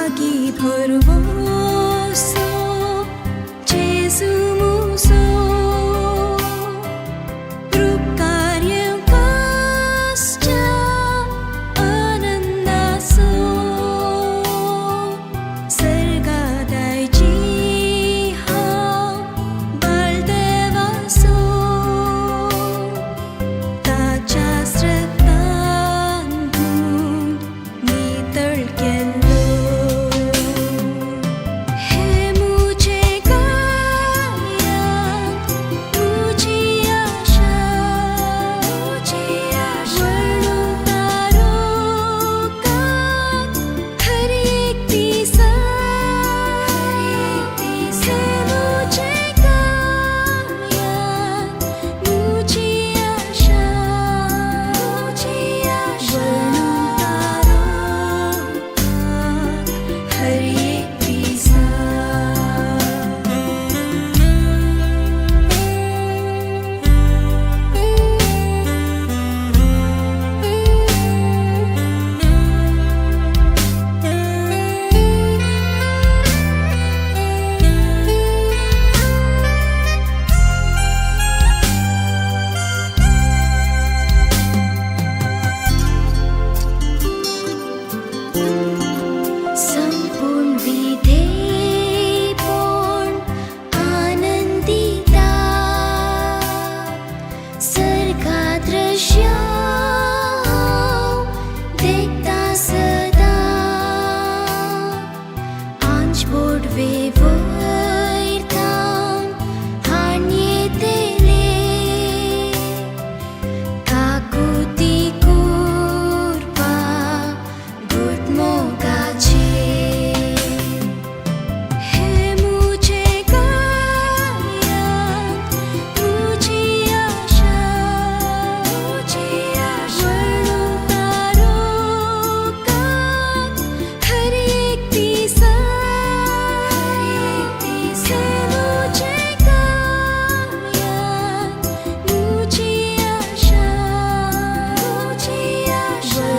लागी भरवंसो जेजू मुजो रुपकार येवकासच्या आनंदाचो सर्गादायची हांव बाळदेवाचो ताच्या रक्तान धुवन नितळ केल्लो. हे मुझे काया, तुझी आशा, तुझी आशा, तारोकात हर एक दिसा, हे मुझे काया, तुझी आशा, तुझी आशा, तारोकात हर एक दिसा. संपूर्ण विधेयपण आनंदिता, सर्गा दृश्य देखता सदा. आंच बोडवे वयरथावन हाण येतले, काकुती कुरपा गुटमोगाचे. हे मुझे काया, तुझी आशा, तुझी आशा, तारोकात हर एक दिसा, हे मुझे काया, तुझी आशा, तुझी आशा,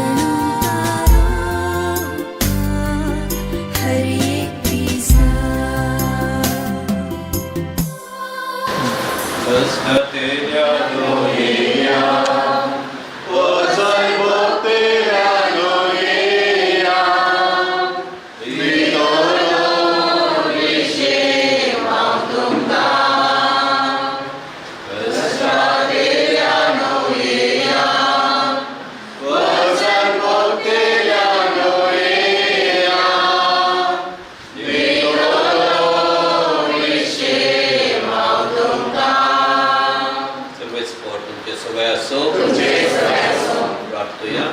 तारोकात हर एक दिसा. कश्टतेल्या लोयेया, वचय भक्तेल्या लोयेया, वचय भक्तेल्या लोयेया, सर्वेस्पर तुमचे सवय असो. प्रार्थुया.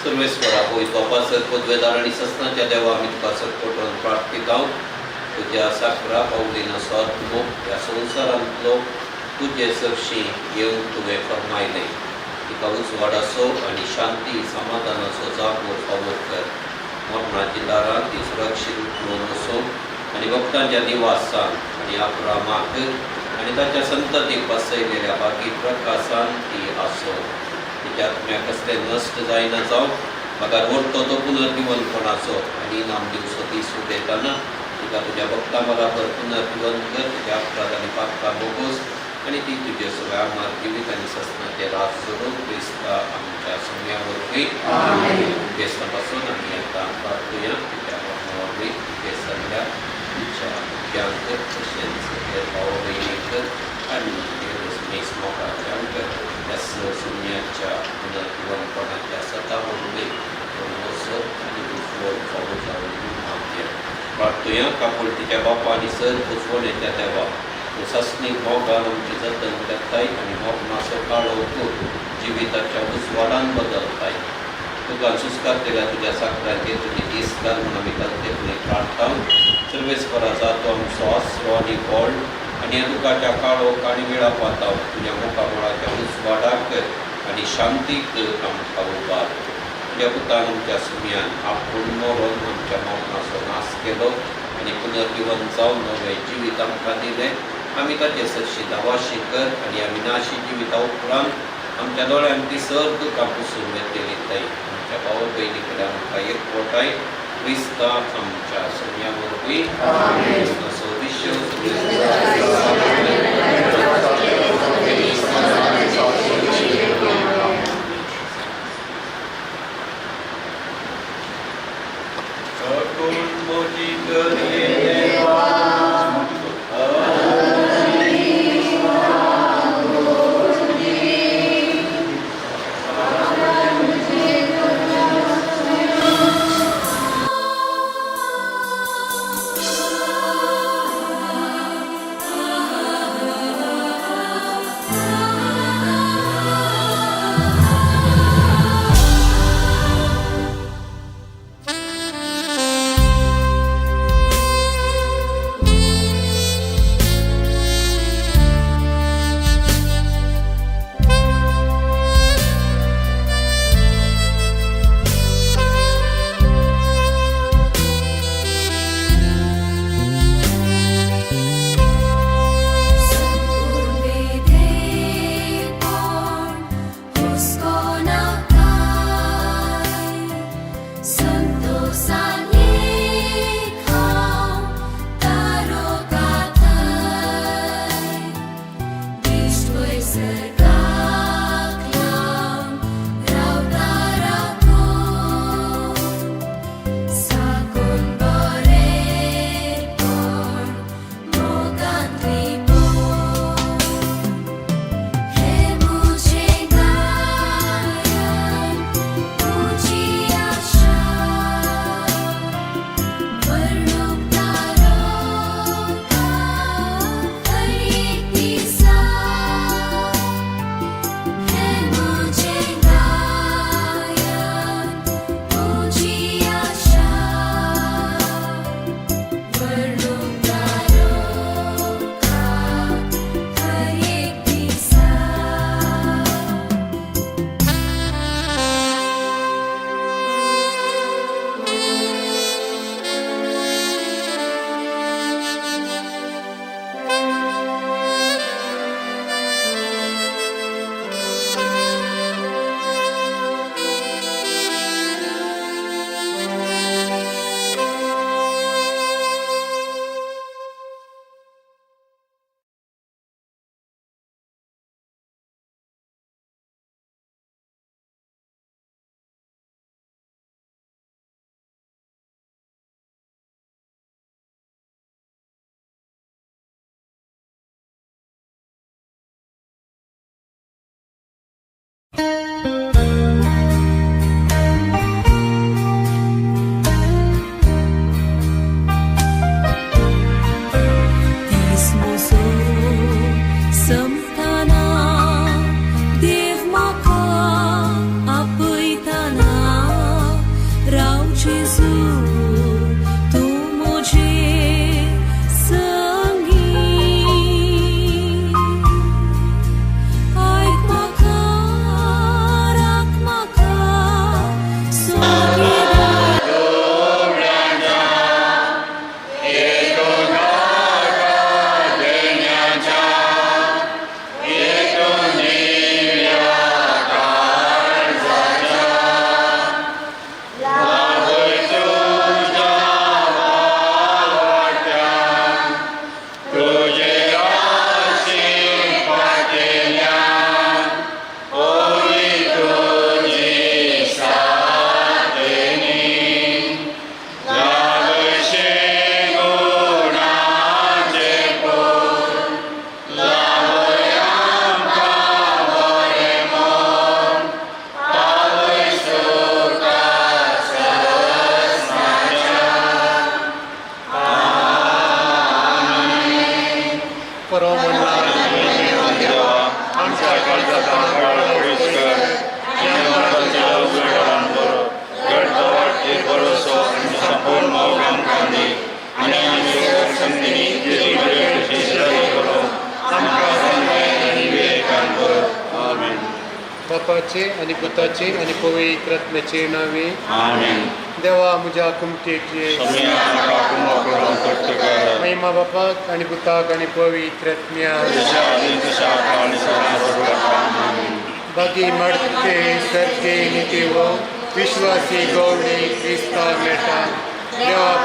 सर्वेस्परा, होय बापा, सर पदवेदार आनी ससनाच्या देवा, आमी तुका सरपटून प्रार्थिता. तुज्या साकरा पावलिनाचो आत्मो ह्या संवसारांतलो तुजे सरशी येवंक तुवें फर्मायलें. तिका उजवाडाचो आनी शांती समाधानाचो जागो फावो कर. मरणाच्या दारांत ती सुरक्षीत उखलून वचूं आनी भक्तांच्या निवासान आनी अब्रामाक आनी ताच्या संततीक बसयलेल्या बागी प्रकाशान ती आसो. तिच्या आत्म्याक कसलें नश्ट जायना जावं, मगर वरतो तो पुनर्जीवनपणाचो आनी इनाम दिवचो दीस उदेताना तिका तुज्या भक्ता बराबर पुनर्जीवन कर. तिच्या अपराध आनी पातकां बोगोस आनी ती तुजे सगळ्या आमर जिवीत आनी ससनाचे राज सोडून क्रिस्ता आमच्या सुम्या वरवीं. क्रिस्ता पासून आमी आतां प्रार्थुया. तिच्या वरवीं तुजे सगळ्या तिच्या भुरग्यांक तशेंच हेर भाव भयणीक आनी हेर मोगाच्यांक ह्या सुम्याच्या पुनर्जीवनपणाच्या सता वरवीं वचो आनी उजवड फावो जावन मागया. प्रार्थुया. काकुळटीच्या बापा आनी सर उजवण्याच्या देवा, तूं सासणीक मोगान आमची जतन करताय आनी मरणाचो काळोख जिविताच्या उजवाडान बदलताय. तुका सुस्कारतेल्या तुज्या साकराचेर तुजी दीस घाल म्हूण आमी तांचे प्रार्थता. सर्वेस्पराचा तो आमचो आसरो आनी बळ आनी ह्या दुखाच्या काळोख आनी वेळा पाताव तुज्या मुखामळाच्या उजवाडाक आनी शांतीक आमकां उबार. तुज्या पुतान आमच्या सुम्यान आपूण मरोन आमच्या मरणाचो नाश केलो आनी पुनर्जीवन जावन नवें जिवीत आमकां दिलें. आमी ताचे सरशी दावाशी कर आनी आमी नाशी जिविता उपरांत आमच्या दोळ्यांक ती सर दुकां पुसून वेतली. थंय आमच्या भाव भयणी कडेन आमकां एकवटाय. क्रिस्ता आमच्या सोम्या वरवीं. बापाचे आणि पुताचे आणि पवित्र आत्म्याचे नावे. आमेन. देवा म्हज्या कुमकेचे महिमा बापाक आणि पुताक आणि पवित्र आत्म्याक. बागी मडके सर्के नितीव विश्वासी गवळी क्रिस्ता मेटा.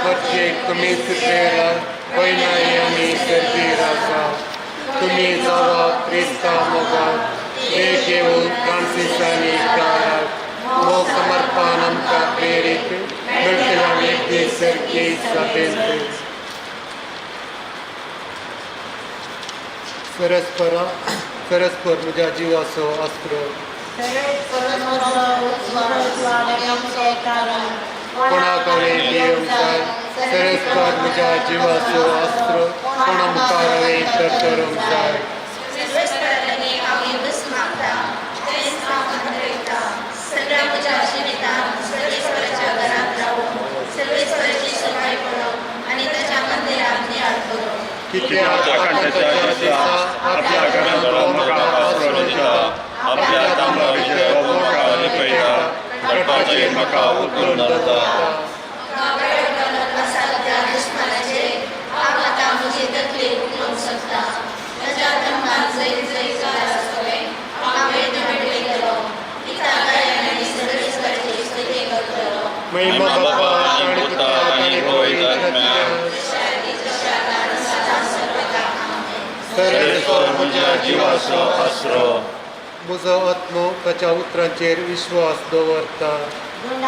गरजेक तुमीच प्रेरा पयनाय आनी सर्वीर आसा तुमी जावा क्रिस्ता मोगात देख घेवन फ्रांसिसांनी काळाक मोग समर्पण आमकां प्रेरीत मेळटल्या एक दीस सारकी सभेंत परस्परा परस्पर म्हज्या जिवाचो आसरो कोणाक हांवें भियेवंक जाय सरस्पर म्हज्या जिवाचो आसरो कोणा मुखार हांवें तरतरूंक जाय सर्वेस्परांनी हांव एकच मागता तेंच हांव अंदरयता सगळ्या म्हज्या जिवितांत सर्वेस्पराच्या घरांत रावून सर्वेस्पराची सफाई पळोवप आनी ताच्या मंदिरांत नियाळ करूं. कित्याक आकांताच्या दिसा आपल्या घरांत तो म्हाका आसरो दिता आपल्या तांबडा विशय तो म्हाका लिपयता तडपाचेर म्हाका उखलून धरता. म्हाका वेळ घालून आसा त्या दुस्मानाचेर हांव आतां म्हजी तकली उखलूंक सोदता. म्हज्या धर्मान जंय जंय आसतलें हांव वेदमेळी गेलो पिता गायन आनी सर्वेस्पराची स्तुती करतलो. महिमा बापा आनी पुताक आनी पवित्र आत्म्याक. सर्वेस्पर म्हज्या जिवाचो आसरो. म्हजो आत्मो ताच्या उतरांचेर विश्वास दवरता.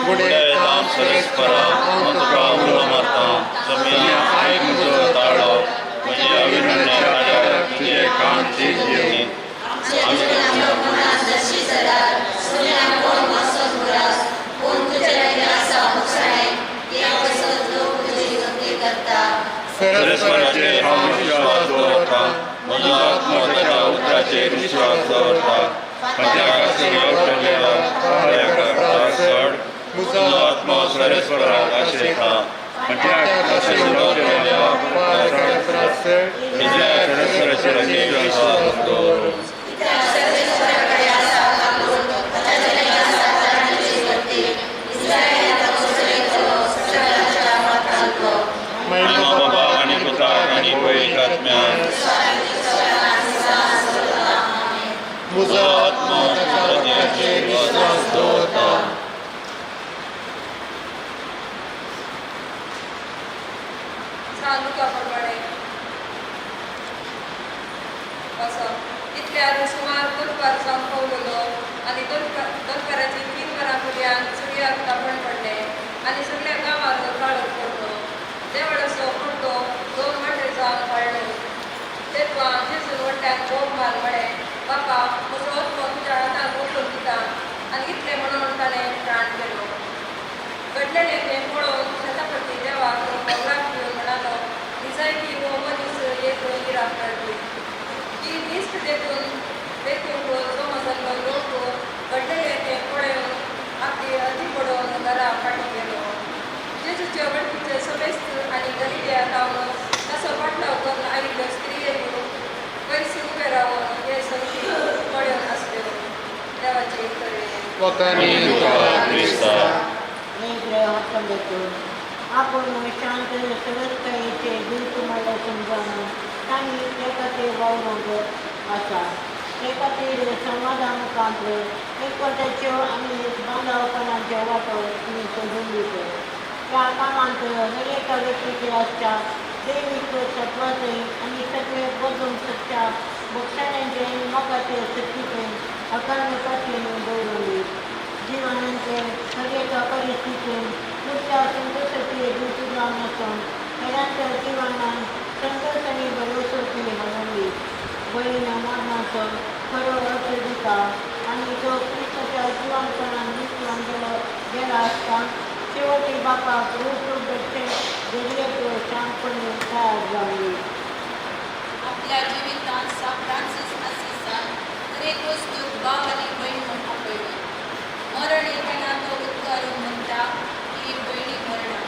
गुणेतां सरस्परा हांव तुका उलो मारतां जमया आयक म्हजो ताळो म्हज्या विनवण्या ताळ्यार तुजे कान धीर घेवनी. सरस्पराचेर हांव विश्वास दवरतां म्हजो आत्मो ताच्या उतराचेर विश्वास दवरता. म्हज्या खातीर येवटल्या कार्याकर्ता चड म्हजो आत्मो सरस्पराक आशेता. म्हज्या खातीर येवटल्या म्हज्या सरस्पराचेर विश्वास दवर. महिमा महिमा बाबा आनी पुताक आनी पवित्र आत्म्याक. म्हजो आत्मो ताच्या उतराचेर विश्वास दवरता. सान लुका प्रमाणे असो इतल्यार सुमार दनपार जावन पावलेलो आनी दनपाराची 3 वरां पर्यंत सुर्याक तापण पडलें आनी सगळ्या गांवांत काळोख पडलो. देवळाचो पडदो 2 वांटे जावन फाडलो. तेन्ना जेजून व्हडल्यान बोब मार म्हळें, बापा, म्हजो आत्मो तुज्या हातांत ओंपून दिता. आनी इतलें म्हणून ताणें प्राण केलो. घडलेलें तें पळोवन शतापती देवाक भोगलाक घेवन म्हणालो, निजायकी हो मनीस एक इराक काडली. ही दिश्ट देखून देखूंक जमा जाल्लो लोक घडलेलें तें पळोवन आपली अती पडोवन घरा फाटीं गेलो. जेजूचे वळखीचे समेस्त आनी गलिलिया तावन ताचो फाटलाव करून आयिल्ल्यो स्त्रियो पयस उबे रावन हे संगती पळोवन आसल्यो. देवाचे तरेन वखाणी तुका क्रिस्ता. 19 आपूण शांत सवस्तकायेचे दूत म्हळ्यार समजावन तांणी ते खातीर वावरूंक आसा. ते खातीर संवादा मुखांत एकवटाच्यो आनी बांदावपणाच्यो वाटो तुमी सोदून दिता. ह्या कामांत हर एका व्यक्तीचे आसच्या दैवीक सत्वाचें आनी सगळे बदलूंक शकच्या बक्षाण्यांचे आनी मोगाचे शक्तीचें अखंड फाटल्यान दवरून दी. जिवनांचे हर एका परिस्थितीन नुस्त्या संतोषाची दूत जावन आसून हेरांच्या जिवनान संतोष आनी भरवसो ती हाडून दी. बळीन मरणाचो खरो अर्थ दिता आनी तो क्रिस्ताच्या जिवनपणान विसरून गेला आसता शेवटी बापाक रूप घडचे घडयेक शांतपणे तयार जावन दी. आपल्या जिवितांत सा फ्रांसीस असिसान दरेक वस्तूक भाव आनी भयण म्हूण आपयली. मरण येतना तो उद्गारून म्हणटा की भयणी मरणा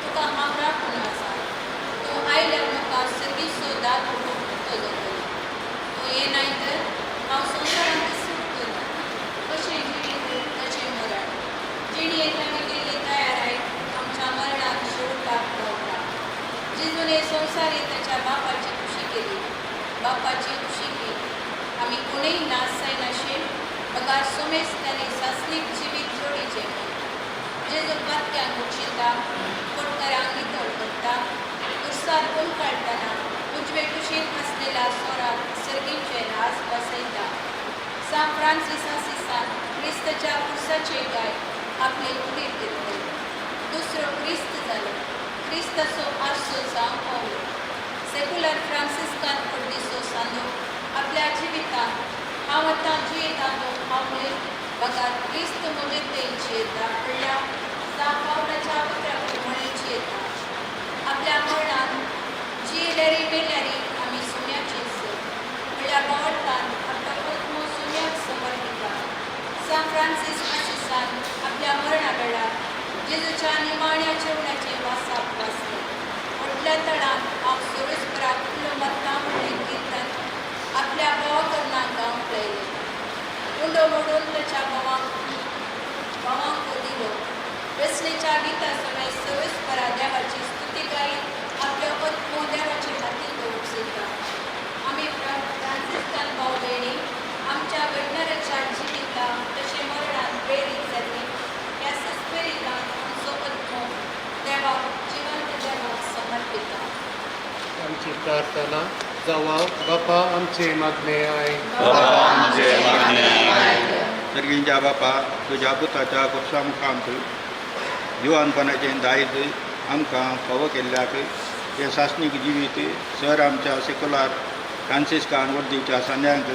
तुका हांव राखून आसा. तूं आयल्यार म्हाका सर्गीचो दार उक्तो जातलो. तूं येनाय तर हांव संवसारांत सुटतलो. कशें जिवीत तशें मरण. जिणयेक आमी केल्ली तयाराय आमच्या मरणाक शेवटाक पावता. जेजून हे संवसारीत ताच्या बापाची खुशी केली. बापाची खुशी केली आमी कोणूय नाश जायनाशे बगार सुमेस्तांनी सासणीक जिवीत जोडीचें. जेजू पातक्यांक मोक्षिता, फटकारांक नितळटा. भशेन आसलेल्या सोराक सर्गीचे राज बसयता. सान फ्रांसीस आसिसान क्रिस्ताच्या पुरसाचे गाय आपले कुडीत घेतले. दुसरो क्रिस्त जालो. क्रिस्ताचो आरसो जावंक पावलो. सेक्युलर फ्रांसिस्कान पर्दिसो सांदो आपल्या जिवितांत हांव आतां जियेता तो हांव न्हय, बगार क्रिस्त म्हजे तेल जियेता म्हणल्यार सा पावलाच्या उतरा प्रमाणे जियेता. आपल्या मरणान जियेल्यारी मेल्यारी आमी सुम्याचे सर म्हणल्यार भावार्थान आपलो आत्मो सुम्याक समर्पिता. सान फ्रांसीस आसिसान आपल्या मरणा वेळार जेजूच्या निमाण्या जेवणाचे वासाक वाचले. व्हडल्या तळान हांव सुरेशपराक उलो मारता म्हणलें कीर्तन आपल्या भावाकरणाक गावंक लायलें. उंडो मोडून ताच्या भावांक दिलो. वेसणेच्या गिता समेत सर्वेस्परा देवाची स्तुती गायत आपलो आत्मो देवाचे हातीन दवरूंक सोदता. आमी फ्रांसिस्कान भाव भयणी आमच्या घडणाराच्या जिविता तशें मरणान प्रेरीत जाली. ह्या सस्पेरितान आमचो आत्मो देवाक, जिवंत देवाक समर्पिता. आमची प्रार्थना जावा. बापा आमचे मागणे आयक. बापा आमचे मागणे आयक. सर्गींच्या बापा, तुज्या पुताच्या खुर्सा मुखांत जिवानपणाचें दायज आमकां फावो केल्ल्याक हें सासणीक जिवीत सर आमच्या सेकुलार फ्रांसिस्कान वर्दीच्या सांद्यांक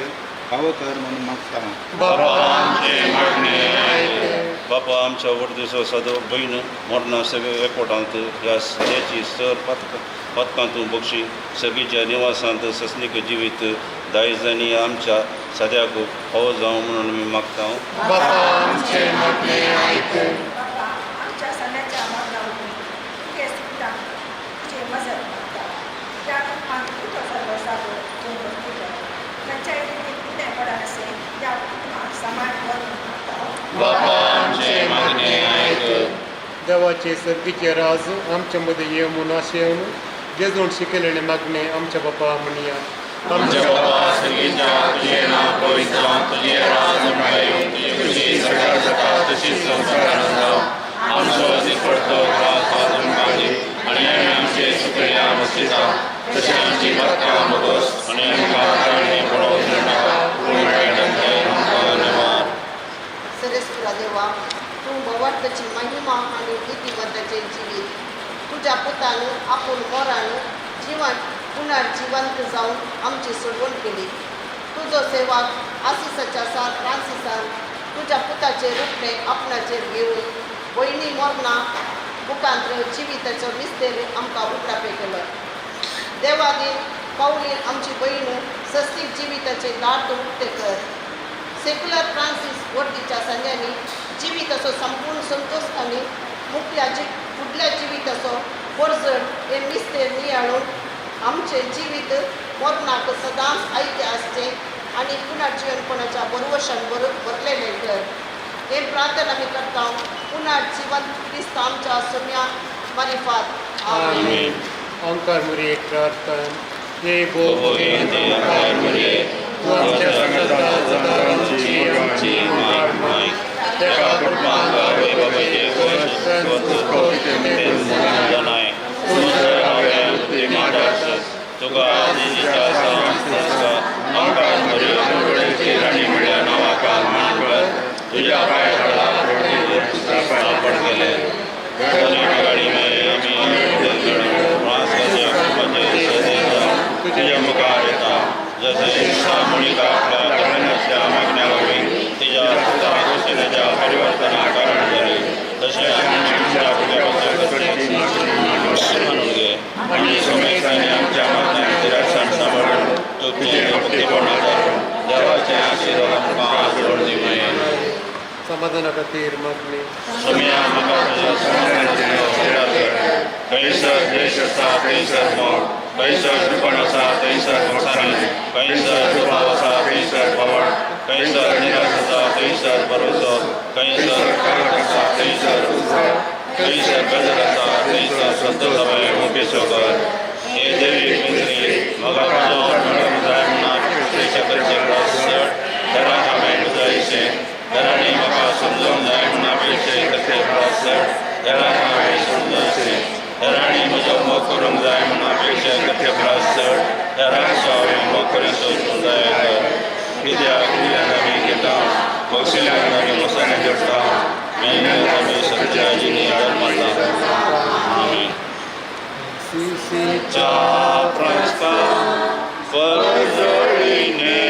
फावो कर म्हणून मागता. बापा आमचे मागणे आयक. बापा आमच्या वर्दीचो सदो भयण मरणा सगळे एकवटांत ह्या सद्याची सर पथकांत बक्षी सगळीच्या निवासांत ससनीक जिवीत दायजांनी आमच्या सद्याक फावो जावं म्हणून आमी मागता. बापा आमचे मागणे आयक. बापा आमच्या सण्याच्या मरणा वरवीं तुगे सुकटांक तुजे मजत मागता. त्या कुटुंबांत उतो जाल्लो जागो तूं भरती कर. खंयच्याय रितीन उणें पडनासलें त्या कुटुंबाक सांबाळ कर म्हूण मागता. बापा आमचे मागणे आयक. देवाचे सर्गीचे राज आमच्या मदें येवं म्हूण आशेवन जेजून शिकयलेलें मागणें आमच्या बापा म्हणया. आमच्या बाबा सर्गीच्या, तुजें नांव पवित्र जावं, तुजें राज येवं, तुजी खुशी सगळ्या जाता तशीच संवसारांत जावं. आमचो दिसपडतो ग्रास आज आमकां दी आनी आमी आमचे सुकण्या बसयता तशें आमची बातकां बोगस आनी आमकां ताळणी पळोवंक नाका, पूण वायटांतल्यान आमकां नेमार. सरस्वरा देवा, तूं भवार्थाची महिमा आनी नीतिमत्ताचें जिवीत तुज्या पुतान आपूण मोरान जिवन पुनर्जिवंत जावन आमची सोडवण केली. तुजो सेवक आसिसाच्या सान फ्रांसिसान तुज्या पुताचें रुपणें आपणाचेर घेवन भयणी मरणा मुखांत्र जिविताचो मिस्तेर आमकां उगडापे केलो. देवादीन पावलीन आमची भयण सस्तीक जिविताचें दाट उक्तें कर. सेक्युलर फ्रांसीस वर्दीच्या संद्यांनी जिविताचो संपूर्ण संतोश आनी मुखल्या जी फुडल्या जिविताचो परजड हे मिस्तेर नियाळून आमचें जिवीत मरणाक सदांच आयतें आसचें आनी पुनर्जिवनपणाच्या बरवशान भरलेलें कर. हे प्रार्थना आमी करता पुनर्जिवंत क्रिस्त आमच्या सोम्या मारिफात. आमेन. ओंकार मुरी एक प्रार्थना. हे भोगे भोगे ओंकार मुरये, तूं आमच्या सांगाता सदां आमची आमची मुखार मान. तेका कुटुंबांक आवय बापायचे जाणाय तूं सर हांवें तुजी मात आसत तुका आदिच्या संस्था ओंकार मुरये मोगळेची राणी म्हणल्या नांवाक मान कर. तुज्या पांय तळा सापड केले गाडी आमी तुज्या मुखार येता जशें सामुळिका आपल्या धर्माच्या मागण्या वरवीं तिच्या पुता गोष्टीच्या परिवर्तना कारण जाली, तशें आमी आमच्या फुडल्या मानून घे आनी समेस्तांनी आमच्या मागण्यांक तिरासान सांबाळून तुजें भक्तीपण आदारून देवाचे आशिर्वाद आमकां जोड दिवया. समाधाना खातीर मागणी. सोम्या, म्हाका तुज्या समाधानाचो फुडार कर. खंयसर देश आसा थंयसर मोग, खंयसर कृपण आसा थंयसर मोटसाणी, खंयसर दुबाव आसा थंयसर पवळ, खंयसर निराश आसा थंयसर भरोसो, खंयसर काळोख आसा थंयसर उजवाड, खंयसर बेजार आसा थंयसर संतोषाय मुखेशो कर. हे देवी मित्री, म्हाका तुजो मेळूंक जाय म्हणून अपेक्षा करचे परस चड घरा हांवें जायशें. घरांनी म्हाका समजूंक जाय म्हणून अपेक्षा करचे परस चड घरा हांवें समजूचें. घरांनी म्हजो मोग करूंक जाय म्हणून अपेक्षा करचे परस चड हेरांचो हांवें मोग करीसो तूं दया कर. कित्याक दिल्यान आमी घेता, बक्षिल्यान आमी मसाणे जोडटा, मेळ्ळ्यान आमी सत्या जिणी धर्माता. आमेन. सिसीच्या प्रस्ता परजळीने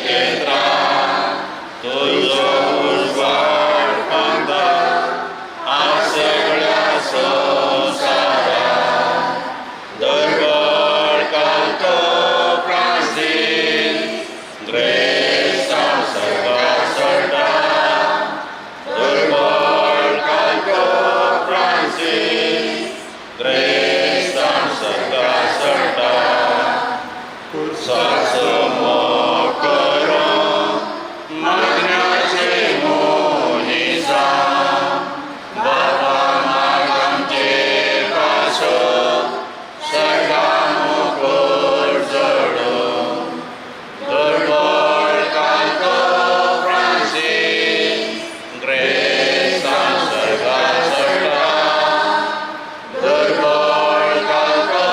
केंद्रा तुजो उजवाड पांगता सगळ्या संवसारा. दरबळ घालतो फ्रांसीस ग्रेसान सर्गा चडटा. दरबळ घालतो फ्रांसीस ग्रेसान सर्गा चडटा. कुर्साचो मोग करूं मागण्याचे मोनिसा बाबा माग आमचे पासो सर्गा मुकोर जडो. दुर्बळ घालतो फ्रांसीस ग्रेसान सर्गा चडटा. दुर्बळ घालतो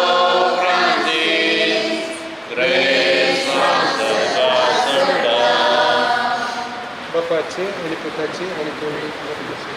फ्रांसीस ग्रेसान सर्गा चडटा. बापाचे आणि पुताचे आणि पवित्र आत्म्याचे.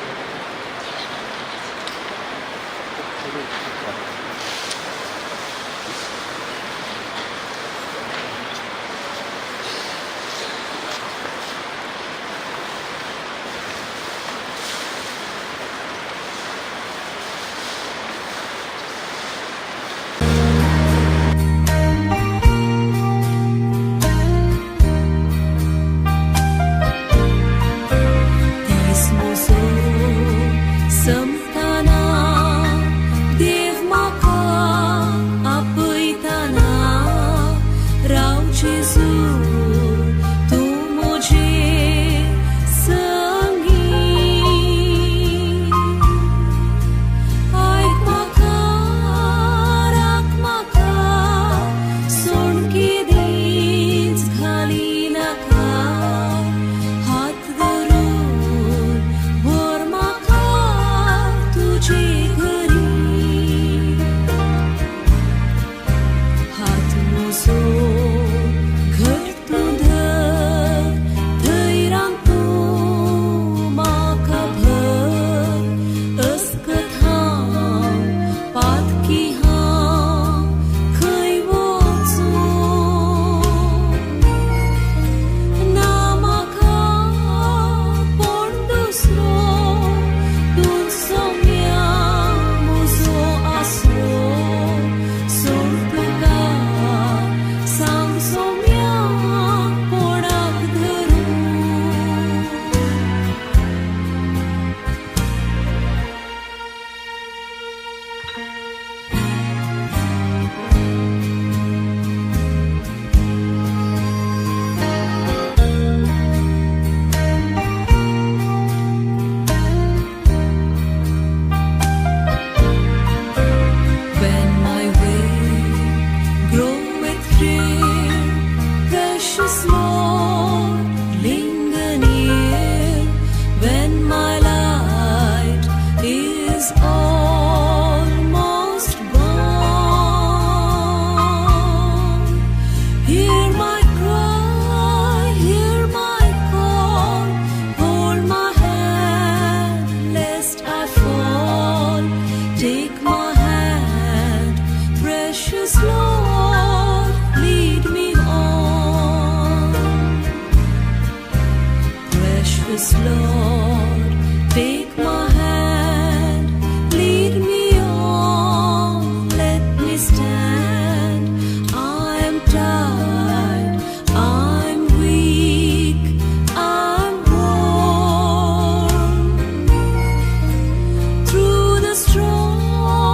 दीस म्हजो संपतना देव म्हाका आपयतना राव जेजू तूं म्हजे संगी. आयक म्हाका राख म्हाका सोणकी दीस घालिनाका हात धरून व्हर म्हाका तुजे घरी. हात म्हजो घट तूं धर धैर्यान तूं म्हाका भर. अस्कत हांव पातकी हांव खंय वचूं ना म्हाका कोण दुसरो तूं सोम्या म्हजो आसरो. सोड तुका सांग सोम्या कोणाक धरूं. When my way groweth drear, precious Lord, linger near. When my light is almost gone, hear my cry, hear my call, hold my hand lest I fall. Take my hand, precious Lord, lead me on. Precious Lord, take my hand, lead me on, let me stand. I'm tired, I'm weak, I'm worn. Through the storm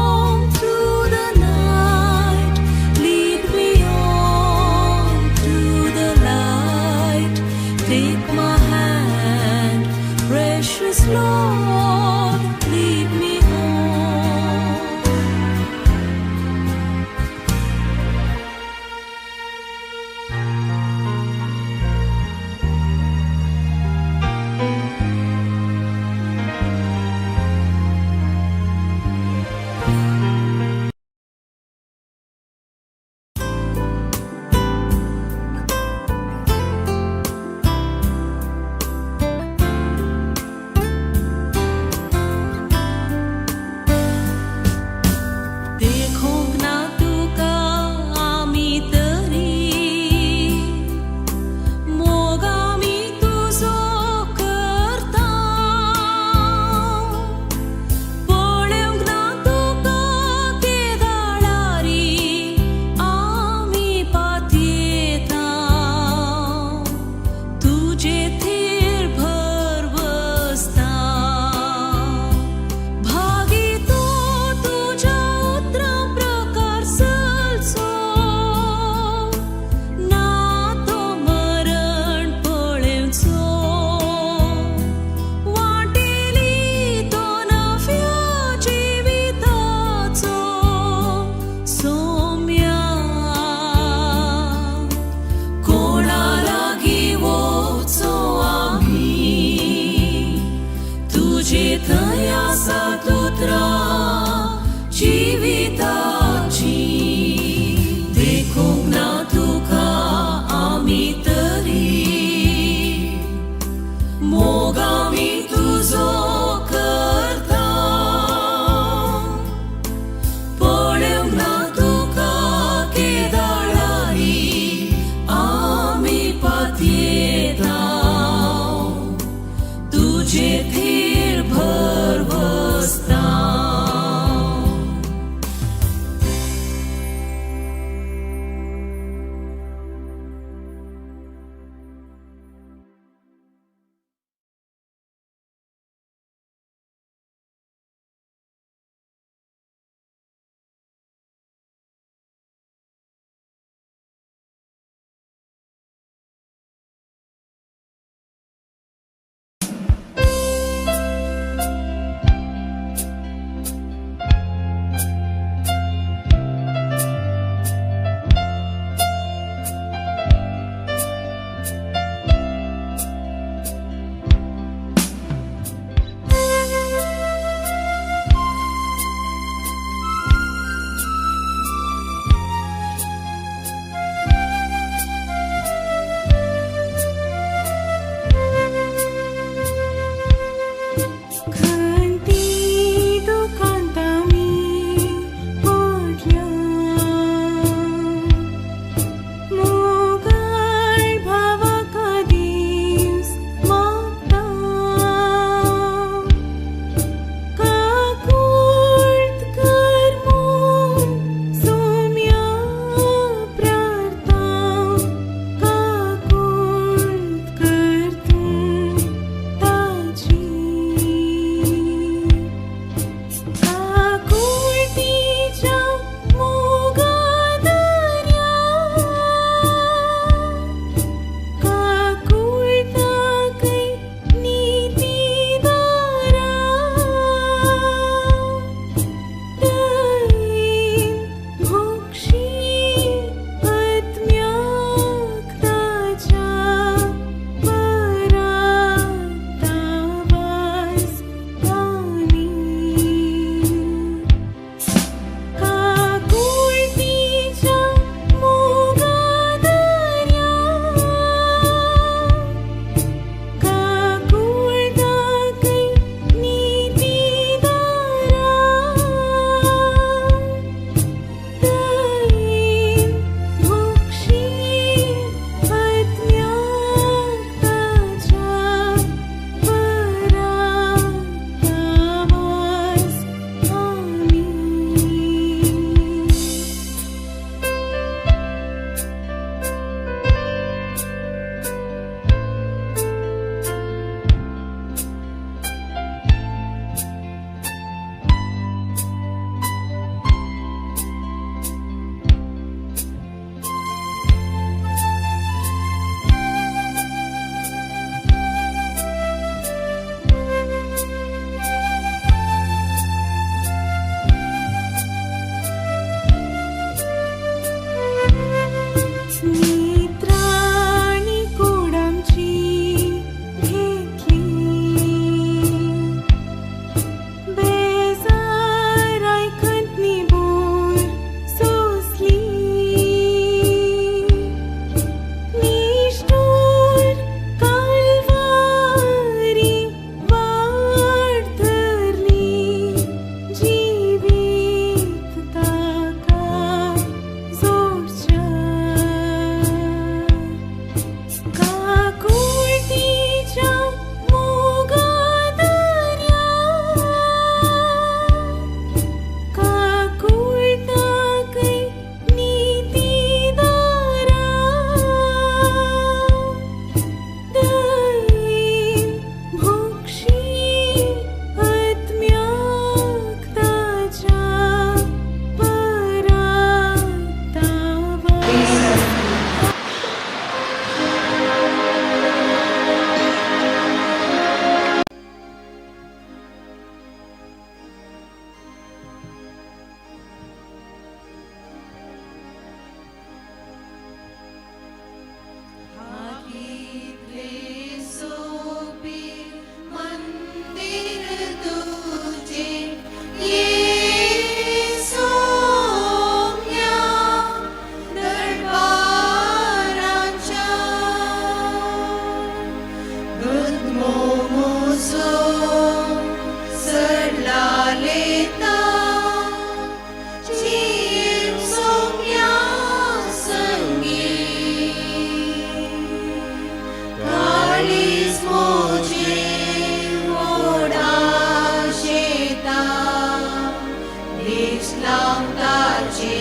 इस्लाम ताचे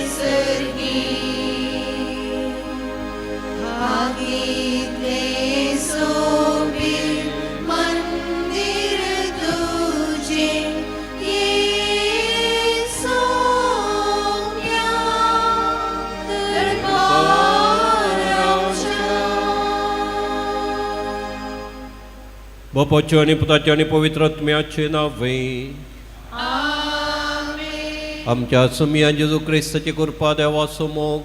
सर्गी हागीतले सोबीत मंदिर तुझे येसोम्या दरबाराच्या. बापाचे आनी पुताचे आनी पवित्र आत्म्याचे नांवे. आमच्या सुमया जेजू क्रिस्ताची कृपा, देवाचो मोग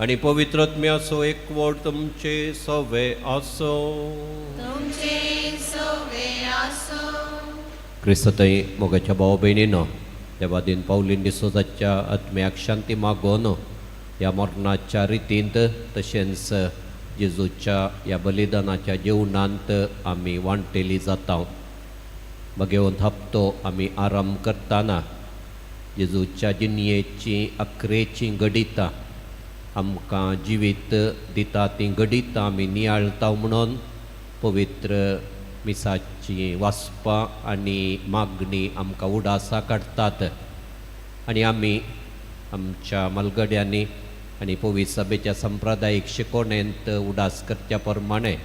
आनी पवित्र आत्म्याचो एकवट तुमचे सवे आसो. तुमचे सवे आसो. क्रिस्तथंय मोगाच्या भाव भयणीनो, देवादीन पावलीन डिसोजाच्या आत्म्याक शांती मागोन ह्या मरणाच्या रितींत तशेंच जेजूच्या ह्या बलिदानाच्या जेवणांत आमी वांटेली जाता. भगेवन हप्तो आमी आराम करतना जेजूच्या जिणयेची अकरेची घडितां आमकां जिवीत दिता तीं घडितां आमी नियाळटा म्हणून पवित्र मिसाची वाचपां आनी मागणी आमकां उडासां काडटात आनी आमी आमच्या मालगड्यांनी आनी पवित्र सभेच्या संप्रदायीक शिकोवणेंत उडास करच्या प्रमाणे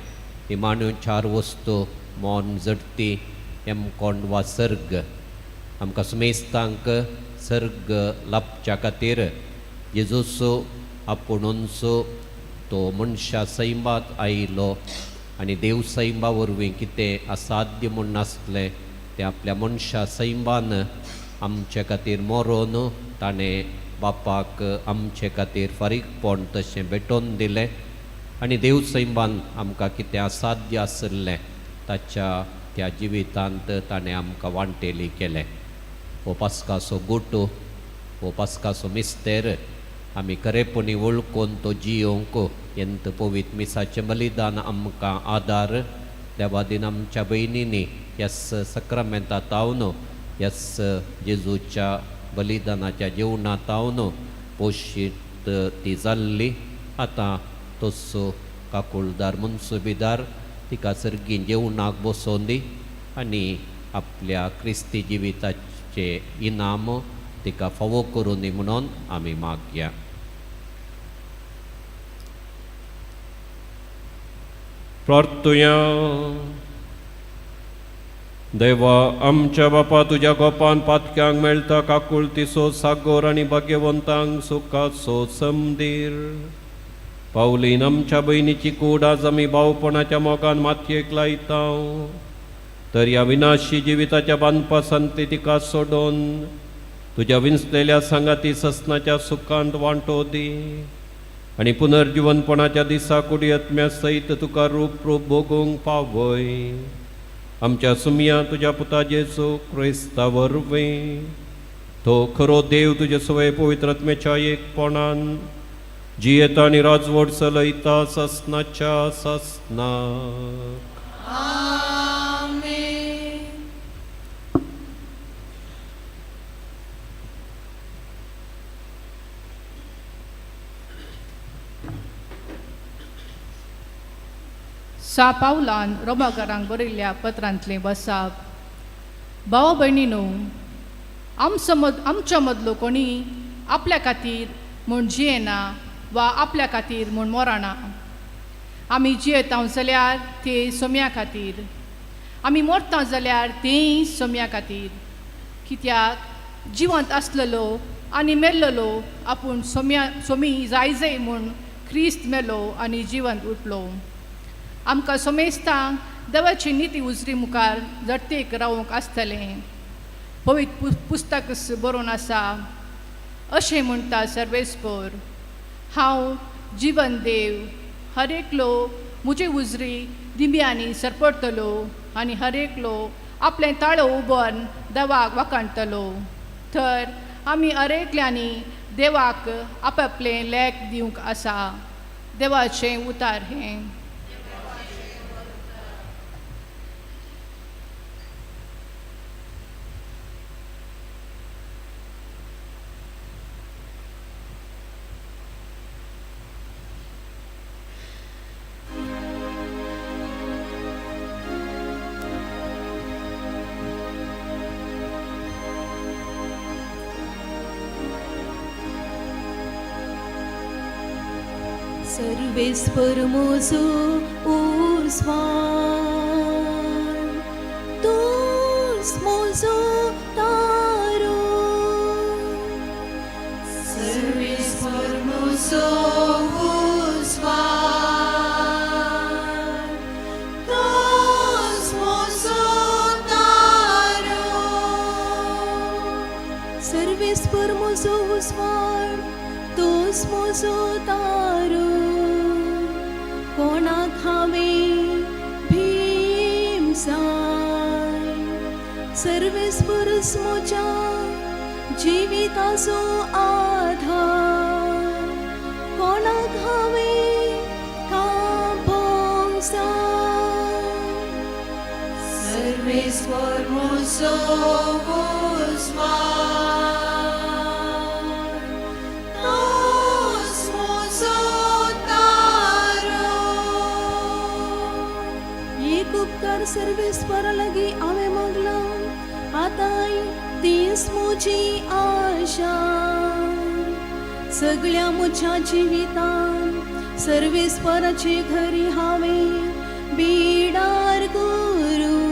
निमाण्यो चार वस्तू मौन, जडती, यमकोंड वा सर्ग आमकां सुमेस्तांक सर्ग लाभच्या खातीर जेजूचो आपुणूच तो मनशा सैमांत आयलो आनी देव सैमा वरवीं कितें असाध्य म्हूण नासलें तें आपल्या मनशा सैमान आमचे खातीर मरोन ताणें बापाक आमचे खातीर फारीकपण तशें भेटोवन दिलें आनी देव सैमान आमकां कितें असाध्य आशिल्लें ताच्या त्या जिवितांत ताणें आमकां वांटेली केलें. हो पास्काचो गोटो, हो पास्काचो मिस्तेर आमी खरेपणी वळखून तो जियोवंक यंत पवित्र मिसाचें बलिदान आमकां आदार. देवादीन आमच्या भयणींनी ह्याच सक्रामेंता तावन ह्याच जेजूच्या बलिदानाच्या जेवणा तावन पोशीत ती जाल्ली. आतां तसो काकुळदार मनसुबीदार तिका सर्गीं जेवणाक बसोवन दी आनी आपल्या क्रिस्ती जिविताचे इनाम तिका फावो करूं दी म्हणून आमी मागया. प्रार्थुया. देवा आमच्या बापा, तुज्या गोपान पातक्यांक मेळटा काकुळतीचो सागोर आनी भाग्यवंतांक सुखाचो समदीर. पावलीन आमच्या भयणीची कूड आज आमी भावपणाच्या मोगान मातयेक लायता तर ह्या विनाशी जिविताच्या बांदपासांत तिका सोडून तुज्या विंचलेल्या सांगाती ससनाच्या सुखांत वांटो दी आनी पुनर्जिवनपणाच्या दिसा कुडी आत्म्या सयत तुका रूप रूप भोगूंक पावय. आमच्या सुमया तुज्या पुता जेजू क्रिस्ता वरवीं. तो खरो देव तुजे सवय पवित्र आत्म्याच्या एकपणान जियेता आनी राजवट चलयता ससनाच्या ससनाक. आमेन. सा पावलान रोमाकारांक बरयल्ल्या पत्रांतलें बसाप. भाव भयणीनो, आमचो आमच्या मदलो कोणी आपल्या खातीर म्हूण जियेना वा आपल्या खातीर म्हूण मरना. आमी जियेता जाल्यार ते सोम्या खातीर, आमी मरता जाल्यार तेय सोम्या खातीर. कित्याक जिवंत आसलेलो आनी मेल्लेलो आपूण सोम्या सोमी जाय जाय म्हूण क्रिस्त मेलो आनी जिवंत उठलो. आमकां सोमेस्तांक देवाची निती उजरी मुखार जडतेक रावंक आसतलें. पवित्र पुस्तक बरोवन आसा, अशें म्हणटा सर्वेस्पर, हांव जिवन देव, हर एकलो म्हजे उजरी दिंब्यांनी सरपडटलो आनी हर एकलो आपलें ताळो उबोन देवाक वाखाणटलो. तर आमी हर एकल्यांनी देवाक आपआपलें लेख दिवंक आसा. देवाचें उतार हें. सर्वेस्पर म्हजो उजवाड, तूंच म्हजो तारो. सर्वेस्पर म्हजो उजवाड, तूंच म्हजो तारो. सर्वेस्पर म्हजो उजवाड, तूंच म्हजो तारो. कोणाक हांवें भीम जाय, सर्वेस्परच म्हज्या जिविताचो आधार. कोणाक हांवें कांपोंक जाय. सर्वेस्पर म्हजो उजवाड, तूंच म्हजो तारो. एक उपकार सर्वेस्परा लागीं हांवें मागलां, आतांय तीच म्हजी आशा. सगळ्या म्हज्या जिवितान सर्वेस्पराचे घरी हांवें बिडार करूं,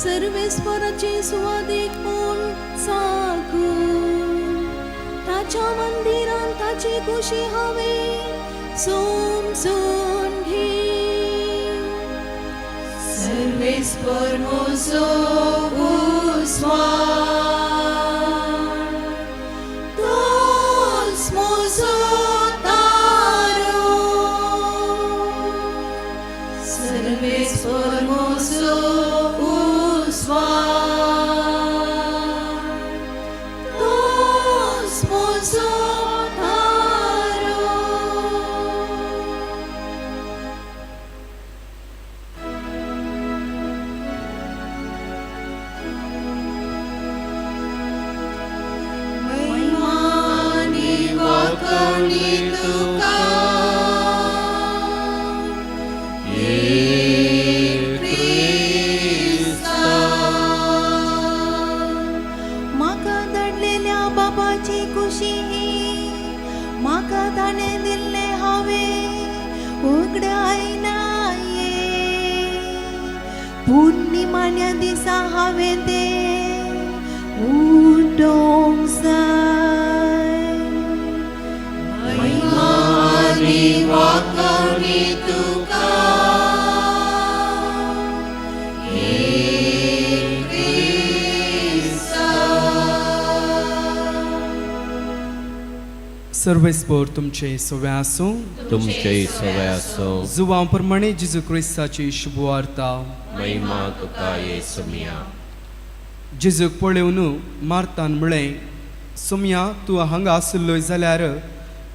सर्वेस्पराचे सुवादीक पूण साकूं. ताच्या मंदिरान ताची खुशी हांवें समजून घे. सर्वेस्पर म्हजो उजवाड, तूंच म्हजो तारो. सर्वेस्पर म्हजो उजवाड, तूंच म्हजो तारो. महिमा आनी वाकणी तुका, एक क्रिस्ता. म्हाका धाडलेल्या बाबाची खुशी ही म्हाका ताणें दिल्लें हांवें उगडायना. पूण निमाण्या दिसा हांवें तें उठोवंक जाय. महिमा आनी वाकणी तुका, एक क्रिस्ता. सर्वेस्पर तुमचे सवे आसूं. तुमचेय सवे आसूं. जुवां प्रमाणे जेजू क्रिस्ताची शुभवार्ता. महिमा तुका येसुमिया. जेजूक पळोवन मार्तान म्हळें, सोमया, तूं हांगा आशिल्लोय जाल्यार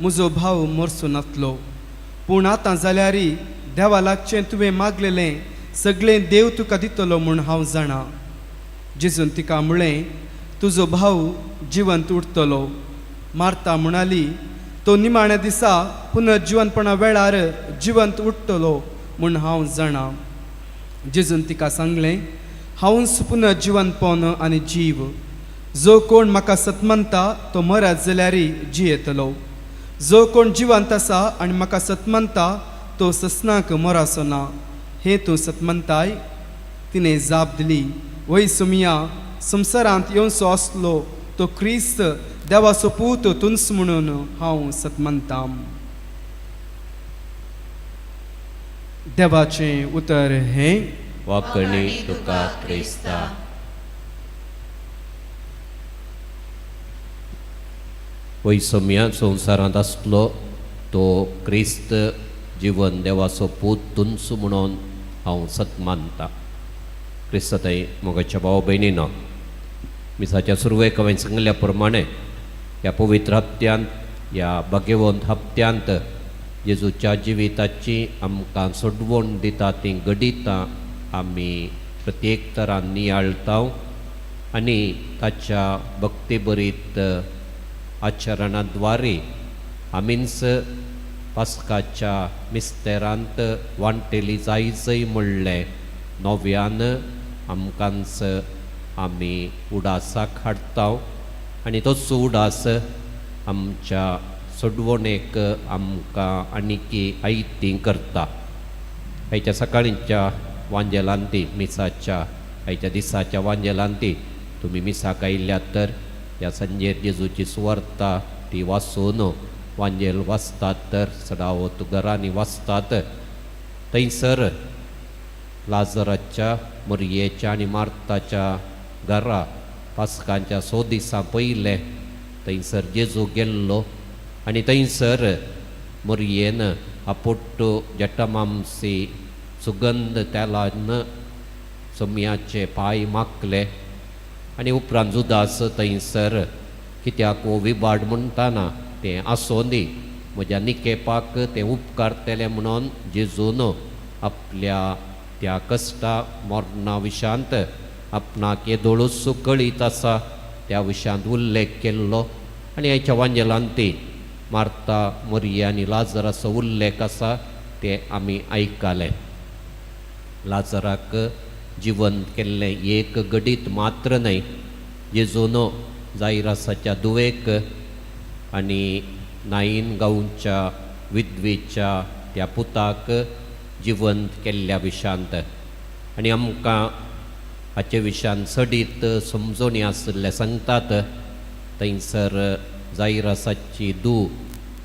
म्हजो भाव मरचो नातलो. पूण आतां जाल्यार देवा लागचें तुवें मागलेलें सगळें देव तुका दितलो म्हूण हांव जाणा. जेजून तिका म्हळें, तुजो भाव जिवंत उरतलो. मार्ता म्हणाली, तो निमाण्या दिसा पुनर्जिवनपणा वेळार जिवंत उरतलो म्हूण हांव जाणा. जेजून तिका सांगलें, हांवूच पुनर्जिवनपण आनी जीव. जो कोण म्हाका सतमनता तो मरत जाल्यार जियेतलो. जो कोण जिवंत आसा आनी म्हाका सतमनता तो ससनाक मराचो ना. हें तूं सतमनताय? तिणें जाप दिली, वय सुमिया, संवसारांत येवचो आसलो तो क्रिस्त देवाचो पूत तुंच म्हणून हांव सतमनतां. देवाचें उतर हें. वाकणी तुका क्रिस्ता. वैसम्या संवसारांत आसलो तो क्रिस्त जिवन देवाचो पूत तुंच म्हणून हांव सत मानता. क्रिस्ताय मोगाच्या भाव भयणीनो, मिसाच्या सुरवेक हांवें सांगिल्ल्या प्रमाणे ह्या पवित्र हप्त्यांत, ह्या भाग्यवंत हप्त्यांत जेजूच्या जिविताची आमकां सोडवण दिता तीं घडितां आमी प्रत्येक तरान नियाळटा आनी ताच्या भक्तीभरीत आचरणाद्वारे आमीच पास्काच्या मिस्तेरांत वांटेली जायजय म्हणलें नव्यान आमकांच आमी उडासाक हाडटा आनी तोच उडास आमच्या सोडवणेक आमकां आनीकी आयती करता. आयच्या सकाळींच्या वांजेलांती मिसाच्या आयच्या दिसाच्या वांजेलांती तुमी मिसाक आयल्यात तर ह्या संजेर जेजूची सुवार्ता ती वाचून वांजेल वाचतात तर सदावत घरांनी वाचतात. थंयसर लाजराच्या मरयेच्या आनी मार्ताच्या घरा पास्कांच्या 100 दिसां पयलें थंयसर जेजू गेल्लो आनी थंयसर मरयेन आपोट्टो जटमामसी सुगंध तेलान सोम्याचे पांय माखले आनी उपरांत जुदास थंयसर कित्याक हो विबाड म्हणटाना तें आसूं दी म्हज्या निकेपाक तें उपकारतलें म्हणून जेजून आपल्या त्या कश्टा मरणा विशांत आपणाक येदोळूच कळीत आसा त्या विशयांत उल्लेख केल्लो. आनी आयच्या वांजेलांत ती मार्ता मरिया आनी लाजराचो उल्लेख आसा तें आमी आयकलें. लाजराक जिवंत केल्लें एक घडीत मात्र न्हय, जेजून जायरासाच्या दुवेक आनी नाईन गांवच्या विधवेच्या त्या पुताक जिवंत केल्ल्या विशांत आनी आमकां हाचे विशयान चडीत समजोणी आशिल्लें सांगतात. थंयसर जायरासाची दू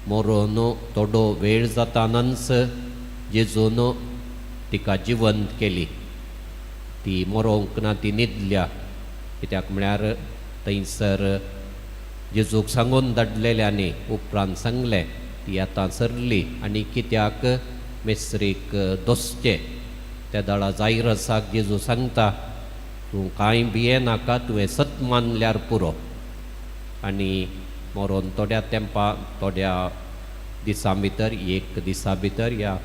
मरोन थोडो वेळ जातानाच जेजून तिका जिवंत केली. ती मरोंक ना, ती न्हिदल्या. कित्याक म्हळ्यार थंयसर जेजूक सांगून धाडलेल्यांनी उपरांत सांगलें ती आतां सरली आनी कित्याक मेस्त्रीक दोसचें. त्या दळा जायरसाक जेजू सांगता तूं कांय भियेनाका, तुवें सत मानल्यार पुरो. आनी मरोन थोड्या तेंपा थोड्या दिसां भितर, एक दिसा भितर या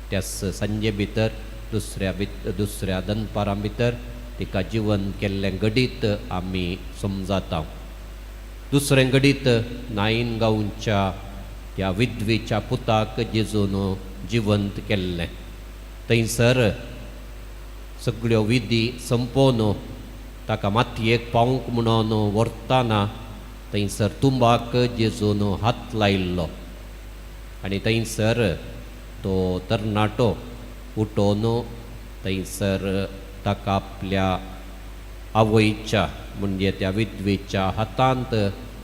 त्या सांजे भितर दुसऱ्या दनपारां भितर तिका जिवन केल्लें घडीत आमी समजाता. दुसरें घडीत नाईन गांवच्या त्या विधवेच्या पुताक जेजून जिवंत केल्लें. थंयसर सगळ्यो विधी संपोवन ताका मातयेक पावंक म्हणून व्हरतना थंयसर तुंबाक जेजून हात लायिल्लो आनी थंयसर तो तरणाटो उठोवन थंयसर ताका आपल्या आवयच्या म्हणजे त्या विधवेच्या हातांत